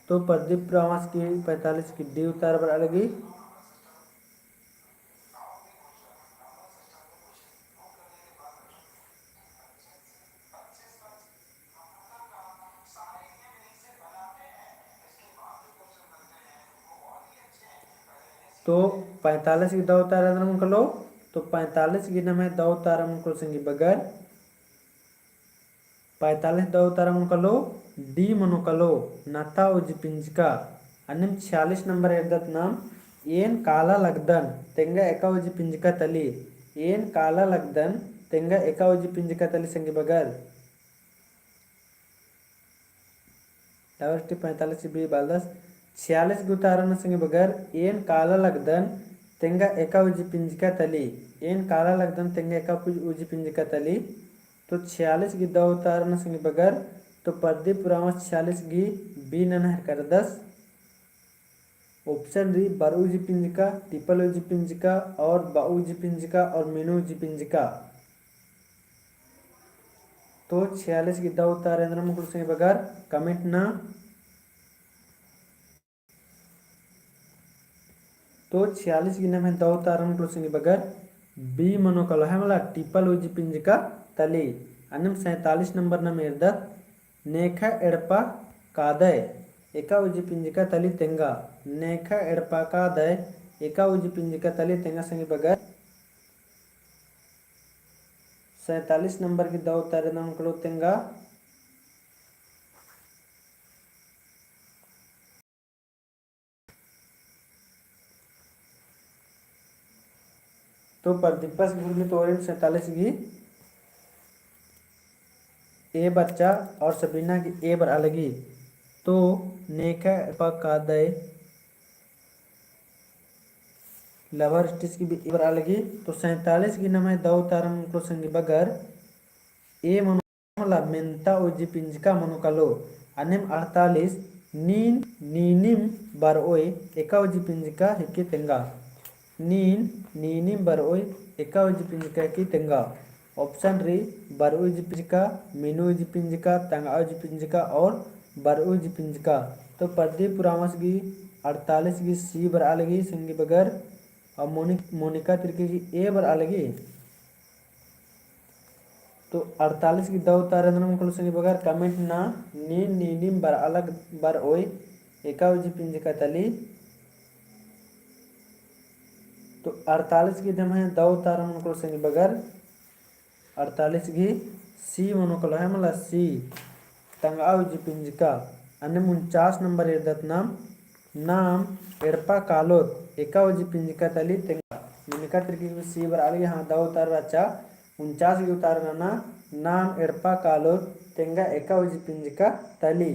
तो प्रदीप रावस गही पैंतालीस गही D उतारा बरआ लगी। तो पैंतालीस गही दौ उतारा एन्दरा मनो कालो, तो पैंतालीस गही नम्है दौ उतारा मनो कालो संगी बगर, पैंतालीस दौ उतारा मनो कालो, D मनो कालो, नता उजी पिंजका। अन्नेम छियालीस नंबर एरदत नाम, एन काला लगदन, तेंगा एका उजी पिंजका तली। एन काला लगदन, तेंगा एका उजी पिंजका तली संगी बगर। Love heritage पैंतालीस B बलदस, छियालीस गही उतारा नू संगी बगर एन काला लगदन तेंगा एका उजी पिंजका तली, एन काला लगदन तेंगा एका उजी पिंजका तली। तो छियालीस गही दौ उतारा नू संगी बगर, तो प्रदीप उराँवस छियालीस गही B नना हरकदस। Option रई बर'ऊ उजी पिंजका, टिपल उजी पिंजका और ब'ऊ उजी पिंजका और मीनू उजी पिंजका। तो छियालीस गही दौ उतारा एन्दरा मनो कालो संगी बगर comment ना। तो छियालीस गही नम्है दौ उतारा मनो कालो संगी बगर B मनो कालो है मला टिपल उजी पिंजका तली। अन्नेम सैंतालीस नंबर नम एरदत नेखा एड़पा कादय एका उजी पिंजका तली तेंगा। नेखा एड़पा कादय एका उजी पिंजका तली तेंगा संगी बगर। सैंतालीस नंबर गही दौ उतारा एन्दरा मनो कालो तेंगा। तो प्रदीपस गही उर्मी तो ओरिन सैंतालीस गही A बरचा और सबीना गही A बर'आ लगी। तो नेखा एड़पा कादय, लभर स्टिच गही भी A बर'आ लगी। तो सैंतालीस गही नम्है दौ उतारा मनो कालो संगी बगर A मनो मला मेन्ता उजी पिंजका मनो कालो। अन्नेम अड़तालीस नीन नीनिम बर'ओय एका उजी पिंजका हिकी तेंगा। नीन नीनिम बर'ओय एका उजी पिंजका हिकी तेंगा। Option रई बर'ऊ उजी पिंजका, मीनू उजी पिंजका, तंग'आ उजी पिंजका और बर'ऊ उजी पिंजका। तो प्रदीप उराँवस गही अड़तालीस गही C बर'आ लगी संगी बगर और मोनि-, मोनिका तिर्की गही A बर'आ लगी। तो अड़तालीस गही दौ उतारा एन्दरा मनो कालो संगी बगर comment ना। नीन नीनिम बर'आ लग बर'ओय एका उजी पिंजका तली। तो अड़तालीस गही नम्है दौ उतारा मनो कालो संगी बगर अड़तालीस गही C मनो कालो है मला C तंग'आ उजी पिंजका। अन्नेम उनचास नंबर एरदत नाम, नाम एड़पा कालोत एका उजी पिंजका तली तेंगा। मोनिका तिर्की गही C बर'आ लगी, हाँ, दौ उतारा रहचा। उनचास गही उतारा नना, नाम एड़पा कालोत तेंगा एका उजी पिंजका तली।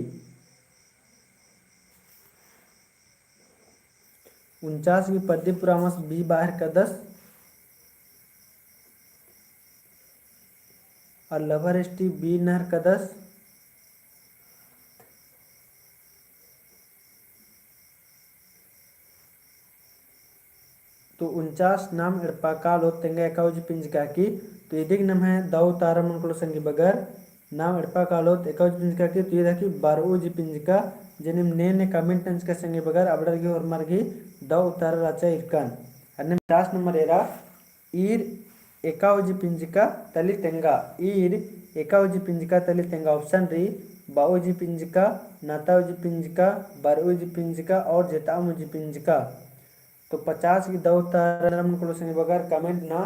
उनचास गही प्रदीप उराँवस B बर'आ हरकदस। और लभर स्टिच B नना हरकदस। तो उनचास नाम एड़पा कालोत तेंगा एका उजी पिंजका हिकी। तो इदिग नम्है दौ उतारा मनो कालो संगी बगर नाम एड़पा कालोत एका उजी पिंजका हिकी। तो इद हिकी बर'ऊ उजी पिंजका। जे नीम ने ने comment नंजका संगी बगर अबड़र गही होरमर गही दौ उतारा रहचा ईरकन। अन्नेम पचास नंबर एरा ईर एका उजी पिंजका तली तेंगा। ईर एका उजी पिंजका तली तेंगा। Option रई ब'ऊ उजी पिंजका, नता उजी पिंजका, बर'ऊ उजी पिंजका और जेताम उजी पिंजका। तो पचास गही दौ उतारा एन्दरा मनो कालो संगी बगर comment ना।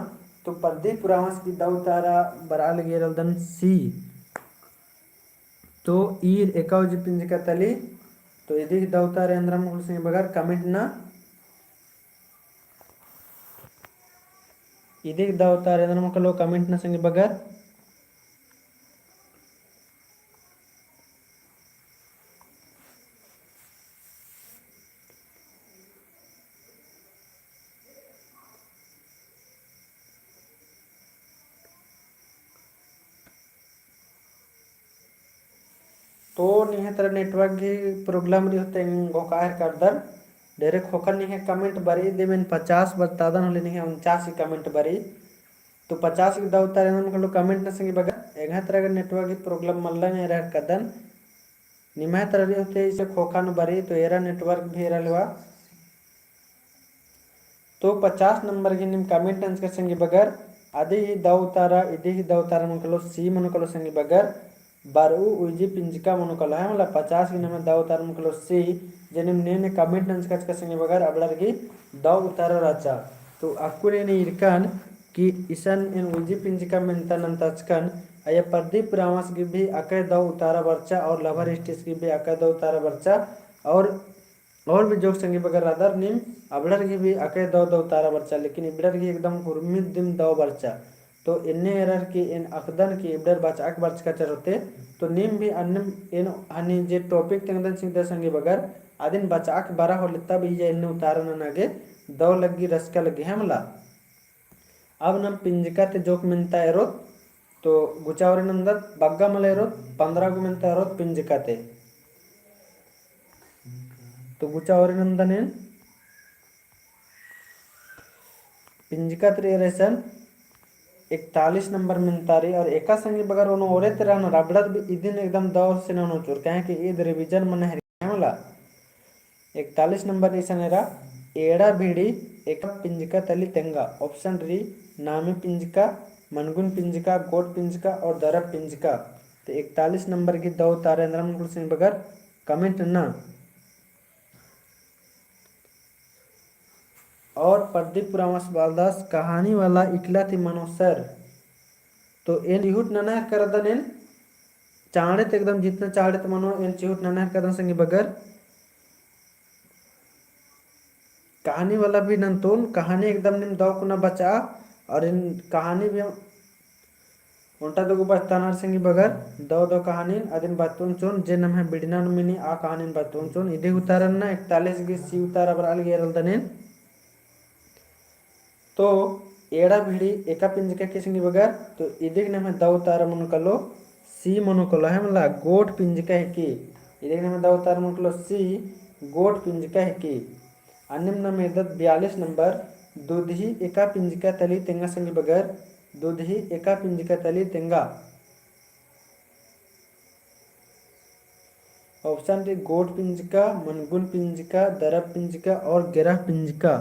तो प्रदीप उराँवस गही दौ उतारा बर'आ लगी एरदन C। तो ईर एका उजी पिंजका तली। तो इदिग दौ उतारा एन्दरा मनो कालो संगी बगर comment ना। इदिग दौ उतारा एन्दरा मनो कालो comment ना संगी बगर। तो निंग्है तरा network गही problem रई होले एंग घोखा हरकदन। ढेरे ख़ोख़ा निंग्है comment बरई, दिम एन पचास बतादन होले निंग्है उनचास ही comment बरई। तो पचास गही दौ उतारा एन्दरा मनो कालो comment ना संगी बगर। एंग्है तरा network गही problem मल्ला एरा हरकदन। निम्है तरा रई होले इसे ख़ोख़ा नू बरई तो एरा network भी एरा लेवा। तो पचास नंबर गही नीम comment नंजका संगी बगर, अदी ही दौ उतारा, इदी ही दौ उतारा मनो कालो C मनो कालो संगी बगर, बर'ऊ उजी पिंजका मनो कालो है, मतलब पचास गही नम्है दौ उतारा मनो कालो C, जे नीम ने ने comment नंजका संगी बगर, अबड़र गही दौ उतारा रहचा। तो अक्कुन एन ईरकन कि इसन एन उजी पिंजका मेन्ता नंताचकन, अइय्या प्रदीप उराँवस गही भी अकय दौ उतारा बरचा और लभर स्टिच गही भी अकय दौ उतारा बरचा और और भी जोक संगी बगर रअदर नीम अबड़र गही भी अकय दौ दौ उतारा बरचा, लेकिन इबड़र गही एकदम हुरमित दिम दौ बरचा। तो एन्ने एरर की एन अख़दन की इबड़र बचाक बरचका चरोते, तो नीम भी अन्नेम एन हनी जे topic तेंगदन सिंगदर संगी बगर, अदिन बचाक बरा होले तब इया एन्ने उतारा नना गे दव लग्गी रचका लग्गी है मला। अब नम पिंजका ती जोक मेन्ता एरोत, तो गुचा ओरी नन्दत बग्गा मला एरोत, पन्द्रह गो मेन्ता एरोत पिंजका ती। तो गुचा ओरी नन्दन एन पिंजका ती एरसन इकतालीस नंबर मेन्ता रई और एका संगी बगर ओनो ओरे ती रअनर अबड़र भी इदिन एकदम दव से ननो चोर, काहे कि ईद revision मना हेरी मला। इकतालीस नंबर इसन एरा, एड़ा भीड़ी एका पिंजका तली तेंगा। Option रई, नामे पिंजका, मनगुन पिंजका, गोट पिंजका और दरब पिंजका। तो इकतालीस नंबर गही दव उतारा एन्दरा मनकुल संगी बगर comment नना। और प्रदीप उराँवस बअदस, कहानी वाला इकला ती मनो सर। तो एन चिहुट नना हेरका रअदन एन, चाँड़े ती एकदम जितना चाँड़े ती मनो एन चिहुट नना हेरका रअदन संगी बगर। कहानी वाला भी नन्तोन, कहानी एकदम नीम दव कुना बचा, और एन कहानी भी ओन्टा दगो बचतानर संगी बगर, दव दव कहानीन अदिन बचतोन चोन, जे नम्है बिड़ना नू मिनी आ कहानीन बचतोन चोन। इदी उतारा नना, इकतालीस गही सी उतारा बरआ लगी एरा लगदन एन। तो एड़ा भीड़ी एका पिंजका हिकी संगी बगर, तो इदी गही नम्है दव उतारा मनो कालो, सी मनो कालो है मला, गोट पिंजका हिकी। इदी गही नम्है दव उतारा मनो कालो, सी गोट पिंजका हिकी। अन्नेम नम एरदत बयालीस नंबर, दुधही एका पिंजका तली तेंगा संगी बगर, दुधही एका पिंजका तली तेंगा। Option रई गोट पिंजका, मनगुन पिंजका, दरब पिंजका और गेरह पिंजका।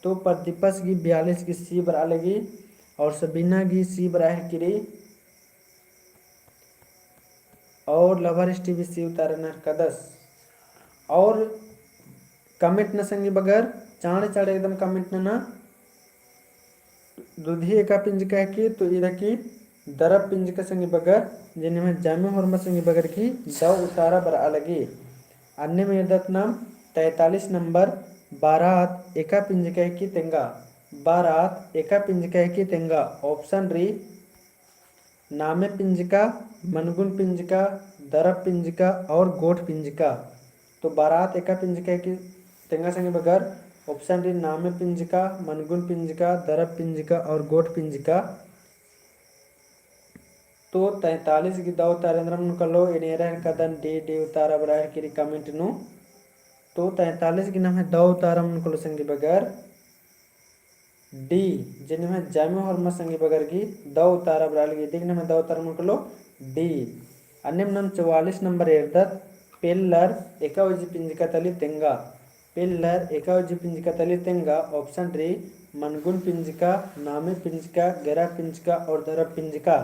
तो प्रदीपस गही बयालीस गही सी बरआ लगी और सबीना गही सी बरआ हेरकी रई। और लभर एस टी भी सी उतारा नना हेरकदस। और comment नना संगी बगर, चाँड़े चाँड़े एकदम comment नना। दुधही एका पिंजका हिकी, तो इद हिकी दरब पिंजका संगी बगर, जे निम्है जामे होरमा संगी बगर गही दव उतारा बरआ लगी। अन्नेम एरदत नम तैंतालीस नंबर, बारात एका पिंजका हिकी तेंगा। बारात एका पिंजका हिकी तेंगा। Option रई, नामे पिंजका, मनगुन पिंजका, दरब पिंजका और गोट पिंजका। तो बारात एका पिंजका हिकी तेंगा संगी बगर, option रई, नामे पिंजका, मनगुन पिंजका, दरब पिंजका और गोट पिंजका। तो तैंतालीस गही दव उतारा एन्दरा मनो कालो, एन एरा हेरकदन D, D उतारा बरआ हेरकी रई comment नू। तो तैंतालीस गही नम्है दव उतारा मनो कालो संगी बगर, D, जे निम्है जामे होरमा संगी बगर गही दव उतारा बरआ लगी, इदी गही नम्है दव उतारा मनो कालो D। अन्नेम नम चौवालीस नंबर एरदत, पेल्लर एका उजी पिंजका तली तेंगा। पेल्लर एका उजी पिंजका तली तेंगा। Option रई, मनगुन पिंजका, नामे पिंजका, गेरह पिंजका और दरब पिंजका।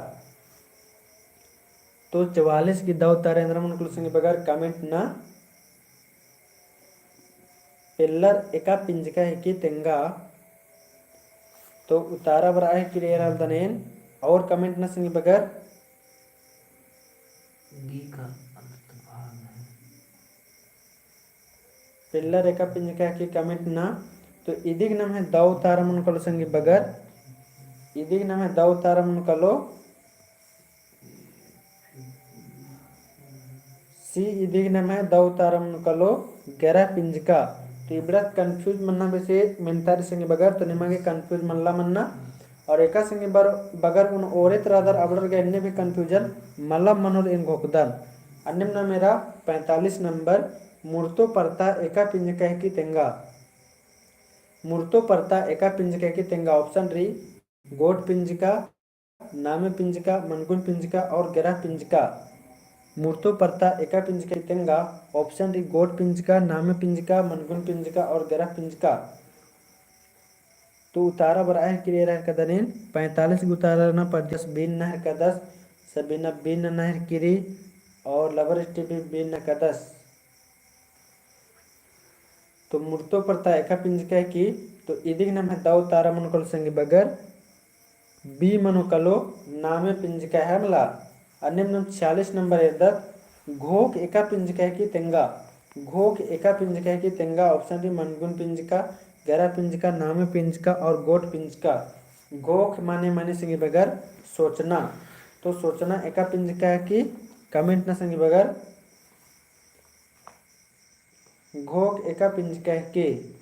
तो चौवालीस गही दव उतारा एन्दरा मनो कालो संगी बगर comment नना। पेल्लर एका पिंजका हिकी तेंगा। तो उतारा बरआ हेरकी रई एरा लगदन एन। और comment नना संगी बगर। गी का अंत भाग है। पेल्लर एका पिंजका हिकी comment नना। तो इदी गही नम्है दव उतारा मनो कालो संगी बगर। इदी गही नम्है दव उतारा मनो कालो C। इदी गही नम्है दव उतारा मनो कालो गेरह पिंजका। तो इबड़ा confuse मन्ना बेसे मेन्ता रई संगी बगर, तो निमा गे confuse मल्ला मन्ना। और एका संगी बर-, बगर ओन ओरे ती रअदर अबड़र गे एन्ने भी confusion मल्ला मनोर एन घोखदन। अन्नेम नम एरा पैंतालीस नंबर, मुर्तो परता एका पिंजका हिकी तेंगा। मुर्तो परता एका पिंजका हिकी तेंगा। Option रई, गोट पिंजका, नामे पिंजका, मनगुन पिंजका और गेरह पिंजका। मुर्तो परता एका पिंजका हिकी तेंगा। Option रई, गोट पिंजका, नामे पिंजका, मनगुन पिंजका और गेरह पिंजका। तो उतारा बरआ हेरकी रई एरा हेरकदन एन, पैंतालीस गही उतारा नना। प्रदीप बीन नना हेरकदस, सबीना बीन नना हेरकी रई और लभर एस टी भी बीन नना हेरकदस। तो मुर्तो परता एका पिंजका हिकी, तो इदी गही नम्है दव उतारा मनो कालो संगी बगर, B मनो कालो नामे पिंजका है मला। अन्नेम नम छियालीस नंबर एरदत, घोख एका पिंजका हिकी तेंगा। घोख एका पिंजका हिकी तेंगा। Option रई, मनगुन पिंजका, गेरह पिंजका, नामे पिंजका और गोट पिंजका। घोख माने मनी संगी बगर सोचना। तो सोचना एका पिंजका है कि comment ना संगी बगर। घोख एका पिंजका है कि।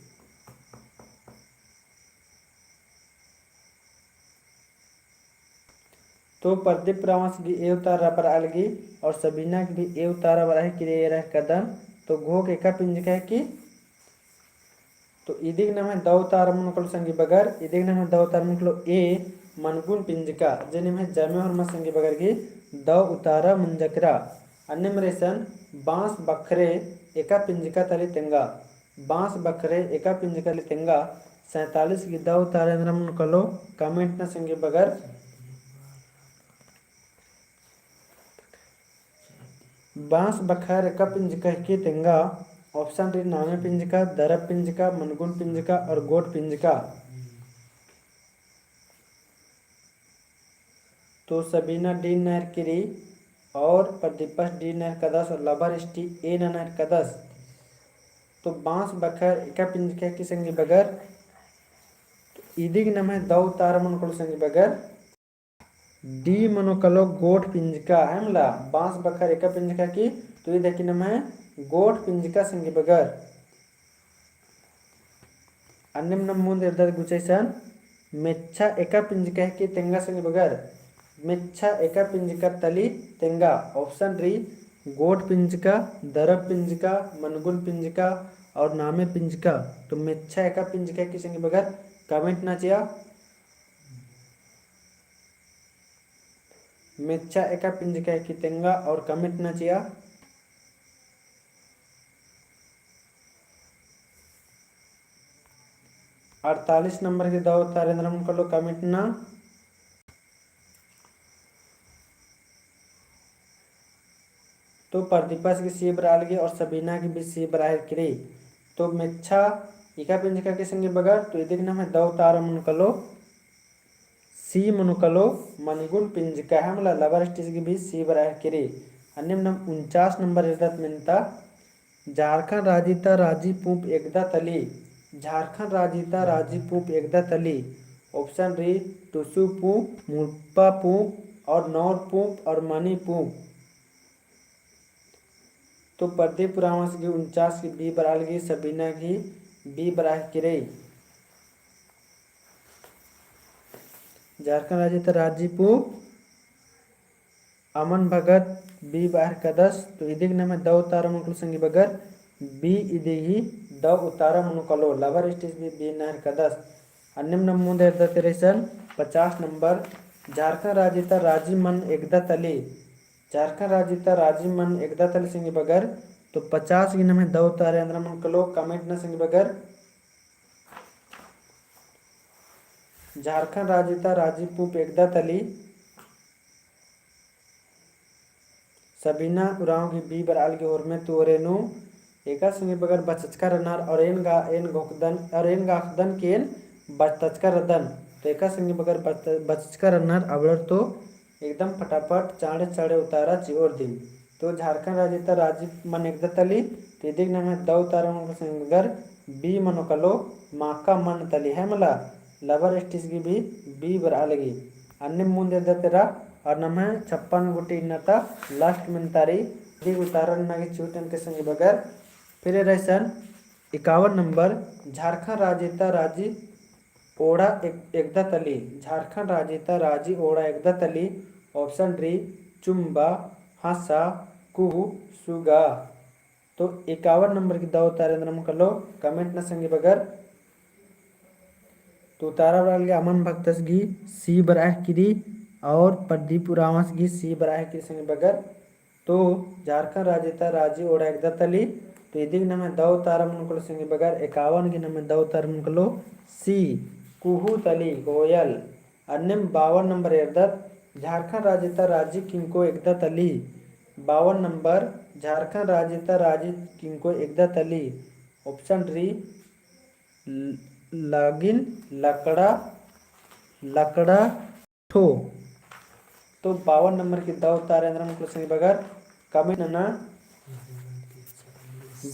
तो प्रदीप उराँवस गही ए उतारा बरआलगी और सबीना गही भी ए उतारा बरआ है कि रे एरा कदन। तो घोख एका पिंजका है कि। तो इदिग नम्है दौ उतारा मनो कालो संगी बगर, इदिग नम्है दौ उतारा मनो कालो ए मनगुन पिंजका, जे निम्है जमे होरमा संगी बगर गही दौ उतारा मंजा केरा। अन्नेम रअदन बाँस बखरे एका पिंजका तली तेंगा। बाँस बखरे एका पिंजका तली तेंगा। सैंतालीस गही दौ उतारा एन्दरा मनो कालो comment ना संगी बगर। बाँस बखर एका पिंजका हिकी तेंगा। Option री नामे पिंजका, दरब पिंजका, मनगुन पिंजका और गोट पिंजका। तो सबीना D नना हेलरकी रई और प्रदीपस D नना हेलरकदस और लभा रिष्टी A नना हेलरकदस। तो बाँस बखर एका पिंजका हिकी संगी बगर। तो इदिग नम्है दौ उतारा मनो कालो संगी बगर। D मनो कालो गोट पिंजका, है मला, बाँस बखर एका पिंजका हिकी, तो इद हिकी नम्है गोट पिंजका संगी बगर। अन्नेम नम मुन्द एरदत गुचा इसन, मेच्छा एका पिंजका हिकी तेंगा संगी बगर। मेच्छा एका पिंजका तली तेंगा। Option री गोट पिंजका, दरब पिंजका, मनगुन पिंजका और नामे पिंजका। तो मेच्छा एका पिंजका हिकी संगी बगर comment ना चिआ। मेच्छा एका पिंजका हिकी तेंगा और comment ना चिआ। अड़तालीस नंबर गही दौ उतारा एन्दरा मनो कालो comment ना। तो प्रदीपस गही C बरआलगी और सबीना गही भी C बरआ हेलरकी रई। तो मेच्छा एका पिंजका हिकी संगी बगर, तो इदिग नम्है दौ उतारा मनो कालो C मनो कालो मनगुन पिंजका, है मला, लभा रिष्टीस गही भी C बरआ हेलरकी रई। अन्नेम नम उनचास नंबर एरदत मेन्ता, झारखंड राजी ता राजी पूंप एकदा तली। झारखंड राजी ता राजी पूंप एकदा तली। Option री टुसु पूंप, मुड़पा पूंप और नौर पूंप और मनी पूंप। तो प्रदीप उराँवस गही उनचास गही B बरआलगी, सबीना गही B बरआ हेलरकी रई। झारखंड राजी ता राजी पूंप अमन भगत B बरआ हेलरकदस। तो इदिग नम्है दौ उतारा मनो कालो संगी बगर, B इदिग ही दौ उतारा मनो कालो, लभा रिष्टीस भी B नना हेलरकदस। अन्नेम नम मुन्द एरदत रअदन पचास नंबर, झारखंड राजी ता राजी मन एकदा तली। झारखंड राजी ता राजी मन एकदा तली संगी बगर। तो पचास गही नम्है दौ उतारा एन्दरा मनो कालो comment ना संगी बगर। झारखंड राजी ता राजी पूंप एकदा तली। सबीना उराँव गही B बरआलगी होरमे तुअरे नू। एका संगी बगर बचचका रअनर और एन गा, एन घोखदन और एन गाखदन कि एन बचतचका रअदन। तो एका संगी बगर बच-, बचचका रअनर अबड़र तो एकदम फटाफट चाँड़े चाँड़े उतारा चिओर दिम। तो झारखंड राजी ता राजी मन एकदा तली, तो इदिग नम्है दौ उतारा मनो कालो संगी बगर B मनो कालो माका मन तली, है मला, लभा रिष्टीस गही भी B बरआलगी। अन्नेम मुन्द एरदत एरा और नम्है छप्पन गुट्ठी इन्ना ता last मेन्ता रई। इदिग उतारा नना गही चिहुट एन्ने संगी बगर। फिर एरा इसन इक्यावन नंबर, झारखंड राजी ता राजी ओड़ा एक-, एकदा तली। झारखंड राजी ता राजी ओड़ा एकदा तली। Option री चुम्बा, हँसा, कुहू, सुगा। तो इक्यावन नंबर गही दौ उतारा एन्दरा मनो कालो comment ना संगी बगर। तो उतारा बरआलगी अमन भगतस गही C बरआ हेलरकी रई और प्रदीप उराँवस गही C बरआ हेलरकी रई संगी बगर। तो झारखंड राजी ता राजी ओड़ा एकदा तली। तो इदिग नम्है दौ उतारा मनो कालो संगी बगर, इक्यावन गही नम्है दौ उतारा मनो कालो C, कुहू तली, कोयल। अन्नेम बावन नंबर एरदत, झारखंड राजी ता राजी किंको एकदा तली। बावन नंबर, झारखंड राजी ता राजी किंको एकदा तली। Option री ल-, लागिन, लकड़ा, लकड़ा ठो। तो बावन नंबर गही दौ उतारा एन्दरा मनो कालो संगी बगर comment नना।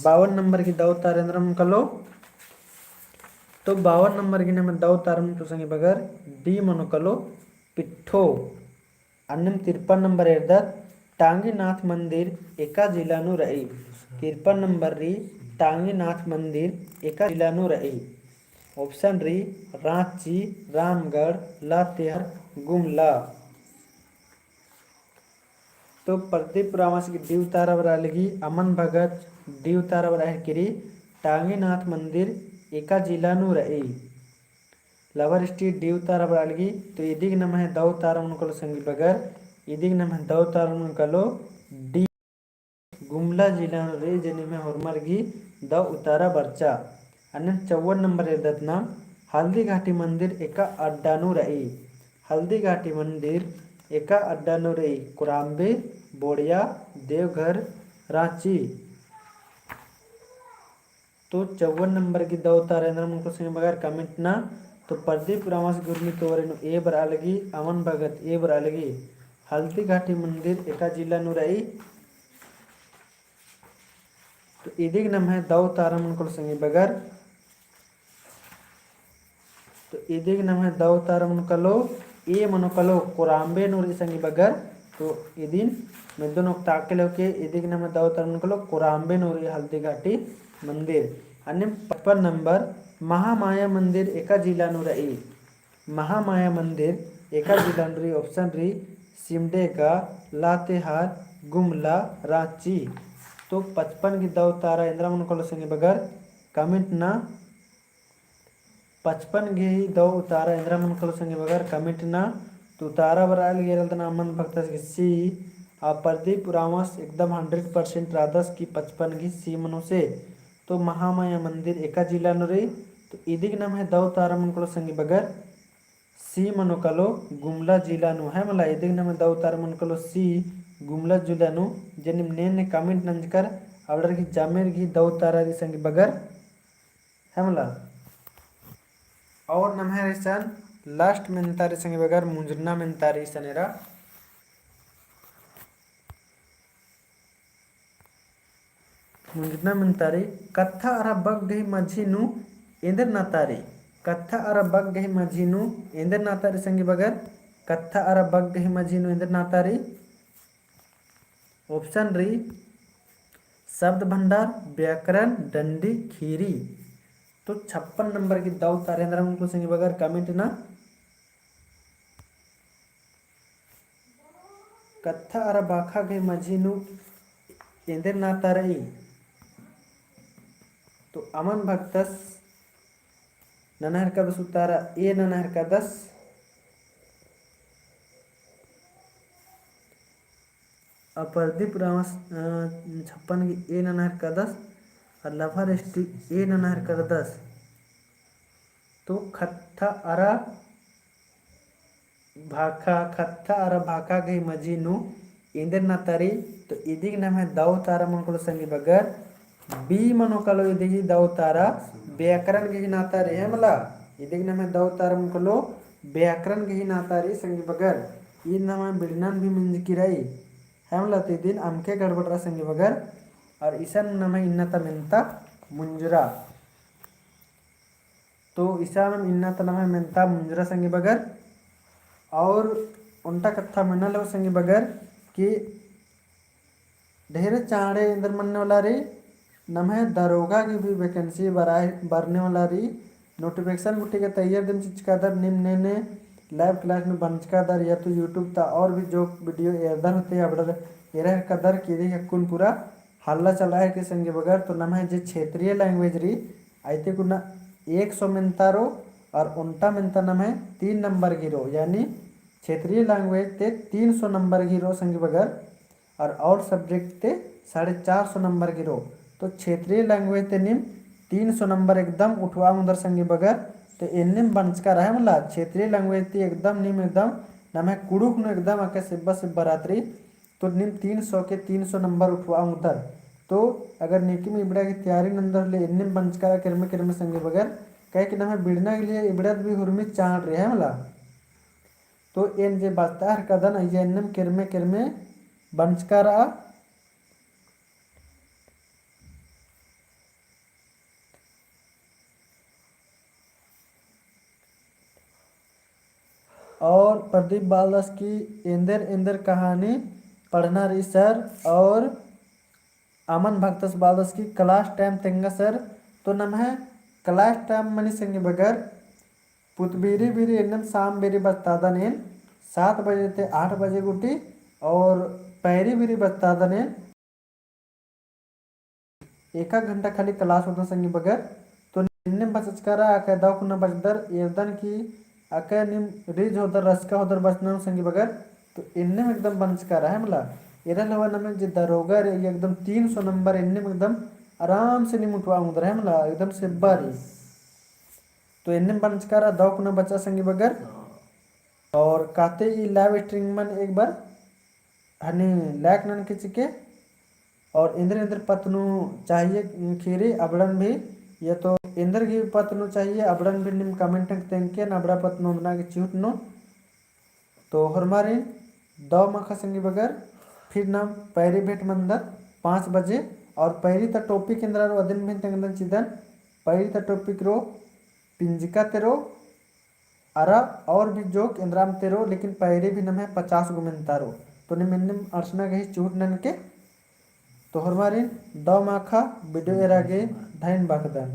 बावन नंबर गही दौ उतारा एन्दरा मनो कालो तो बावन नंबर गे नम्है दौ उतारा मनो कालो संगी बगर D मनो कालो पिट्ठो। अन्नेम तिरपन नंबर एरदत, टांगीनाथ मंदिर एका जिला नू रई? तिरपन नंबर रई, टांगीनाथ मंदिर एका जिला नू रई? Option रई, राँची, रामगढ़, लातेहार, गुमला। तो प्रदीप उराँवस गे D उतारा बरआ लगी, अमन भगत D उतारा बरआ हेलरकी रई, टांगीनाथ मंदिर एका जिला नू रई। लवर स्टी D उतारा बरआ लगी। तो इदिग नम्है दौ उतारा मनो कालो संगी बगर, इदिग नम्है दौ उतारा मनो कालो D, गुमला जिला नू रई, जे निम्है होरमर गे दौ उतारा बरचा। अन्नेम चौवन नंबर एरदत नाम, हल्दी घाटी मंदिर एका अड्डा नू रई? हल्दी घाटी मंदिर एका अड्डा नू रई? कोराम्बे, बोड़िया, देवघर, राँची। तो चौवन नंबर गे दौ उतारा एन्दरा मनो कालो संगी बगर comment ना। तो प्रदीप उराँवस गे उर्मी तोरे नू A बरआ लगी, अमन भगत A बरआ लगी, हल्दी घाटी मंदिर एका जिला नू रई? तो इदिग नम्है दौ उतारा मनो कालो संगी बगर, तो इदिग नम्है दौ उतारा मनो कालो, A मनो कालो कोराम्बे नू रई संगी बगर। तो इदिन मेद्दन ओक्ताके लेके इदिग नम्है दौ उतारा मनो कालो कोराम्बे नू रई हल्दी घाटी मंदिर। अन्नेम पचपन नंबर, महामाया मंदिर एका जिला नू रई? महामाया मंदिर एका जिला नू रई? Option रई, सिमडेगा, लातेहार, गुमला, राँची। तो पचपन गे दौ उतारा एन्दरा मनो कालो संगी बगर comment ना। पचपन गे ही दौ उतारा एन्दरा मनो कालो संगी बगर comment ना। तो उतारा बरआ लगी एरदत नाम अमन भगतस गे C, आ प्रदीप उराँवस एकदम hundred percent रअदस कि पचपन गे C मनो से। तो महामाया मंदिर एका जिला नू रई? तो इदिग नम्है दौ उतारा मनो कालो संगी बगर C मनो कालो गुमला जिला नू, है मला। इदिग नम्है दौ उतारा मनो कालो C गुमला जिला नू। जे नीम ने ने comment नंजकर अबड़र गे जामेर गे दौ उतारा रई संगी बगर, है मला। और नम्है रई इसन last मेन्ता रई संगी बगर, मुंजरना मेन्ता रई इसन एरा। मुंजना मेन्ता रई, कत्था अरा बग्गे मझी नू एन्देर नाता रई? कत्था अरा बग्गे मझी नू एन्देर नाता रई संगी बगर? कत्था अरा बग्गे मझी नू एन्देर नाता रई? Option रई, शब्द भंडार, व्याकरण, डंडी, खीरी। तो छप्पन नंबर गे दौ उतारा एन्दरा मनो कालो संगी बगर comment ना। कत्था अरा भाखा गही मझी नू एन्देर नाता रई? तो अमन भगतस नना हेलरकदस उतारा A नना हेलरकदस। आ प्रदीप रावस, अ, छप्पन गे A नना हेलरकदस, आ लभर एसटी A नना हेलरकदस। तो खत्था अरा भाखा, खत्था अरा भाखा गही मझी नू एन्देर नाता रई? तो इदिग नम्है दौ उतारा मनो कालो संगी बगर, B मनो कालो इदिगी दौ उतारा, व्याकरण गही नाता रई, है मला। इदिग नम्है दौ उतारा मनो कालो व्याकरण गही नाता रई संगी बगर। ईद नम्है बिड़नन भी मिंजकी रई, है मला। तो इदिन अमके गड़बड़ रआ संगी बगर, और इसन नम्है इन्ना ता मेन्ता मुंजरा। तो इसानम इन्ना ता नम्है मेन्ता मुंजरा संगी बगर। और ओन्टा कत्था मेन्ना लेव संगी बगर कि ढेरे चाँड़े एन्देर मन्ने वाला रई, नम्है दरोगा गही भी vacancy बरआ, बरने वाला रई। Notification गुट्ठी गे तैयार दिम चिचकादर, नीम ने ने live class नू बंचकादर या तो YouTube ता और भी जो video एरदर होते अबड़र एरा हेलरकदर कि इदिन अक्कुन पूरा हल्ला चला है कि संगी बगर। तो नम्है जे क्षेत्रीय language रई, अइते कुना एक सौ मेन्ता रओ और ओन्टा मेन्ता नम्है तीन नंबर गही रओ, यानी क्षेत्रीय language ते तीन सौ नंबर गही रओ संगी बगर, और और subject ते साढ़े चार सौ नंबर गही रओ। तो क्षेत्रीय language ते नीम तीन सौ नंबर एकदम उठवा उंदर संगी बगर। तो एन्नेम बंचका रई, है मला। क्षेत्रीय language ते एकदम नीम एकदम नम्है कुँड़ुख़ नू एकदम अक्का सेब्बा सेब्बा रअत रई। तो नीम तीन सौ के तीन सौ नंबर उठवा उंदर। तो अगर नेकिम इबड़ा गही तैयारी नंदर होले एन्नेम बंचका रआ केरमे केरमे संगी बगर, काहे कि नम्है बिड़ना गही लिए इबड़ा ता भी हुरमी चाँड़ रई, है मला। तो एन जे बचता हेलरकदन अइय्या एन्नेम केरमे केरमे बंचका रआ। और प्रदीप बालदस की एन्देर एन्देर कहानी पढ़ना रई सर, और अमन भगतस बालदस की class time तेंगा सर। तो नम्है class time मनी संगी बगर पुतबीरी बीरी एन्नेम साम बीरी बचतादन एन सात बजे ते आठ बजे गूटी, और पैरी बीरी बचतादन एन एका घंटा खाली class होदन संगी बगर। तो एन्नेम बचचका रआ, अकय दव कुना बचदर, एरदन की अकय नीम रीझ होदर, रसका होदर बचना नू संगी बगर। तो एन्नेम एकदम बनचका रआ है मला। एरा लवा नम्है जे दरोगा रई एकदम तीन सौ number एन्नेम एकदम आराम से नीम उठवा ओंगदर है मला, एकदम सेब्बा रई। तो एन्नेम बनचका रआ, दव कुना बचा संगी बगर। और काते ई live stream मन एक बार हनी like ननके चिके, और एन्देर एन्देर पत्त नू चाहिए खीरी अबड़न भी, या तो एन्देर गे पत्त नू चाहिए अबड़न भी नीम comment नू तेंगके, अबड़ा पत्त नू ओन्दना गे चिहुट नू। तो होरमारिन दव माखा संगी बगर फिर नाम पैरी भेंट मनदत पाँच बजे, और पैरी ता topic एन्दरा रओ अदिन भी तेंगदन चिदन। पैरी ता topic रओ पिंजका तेरो अरा और भी जोक एन्दराम तेरो, लेकिन पैरी भी नम्है पचास गो मेन्ता रओ। तो नीम एन्नेम अंड़सना गही चिहुट ननके। तो होरमारिन दव माखा video एरा गे धइन बअदन।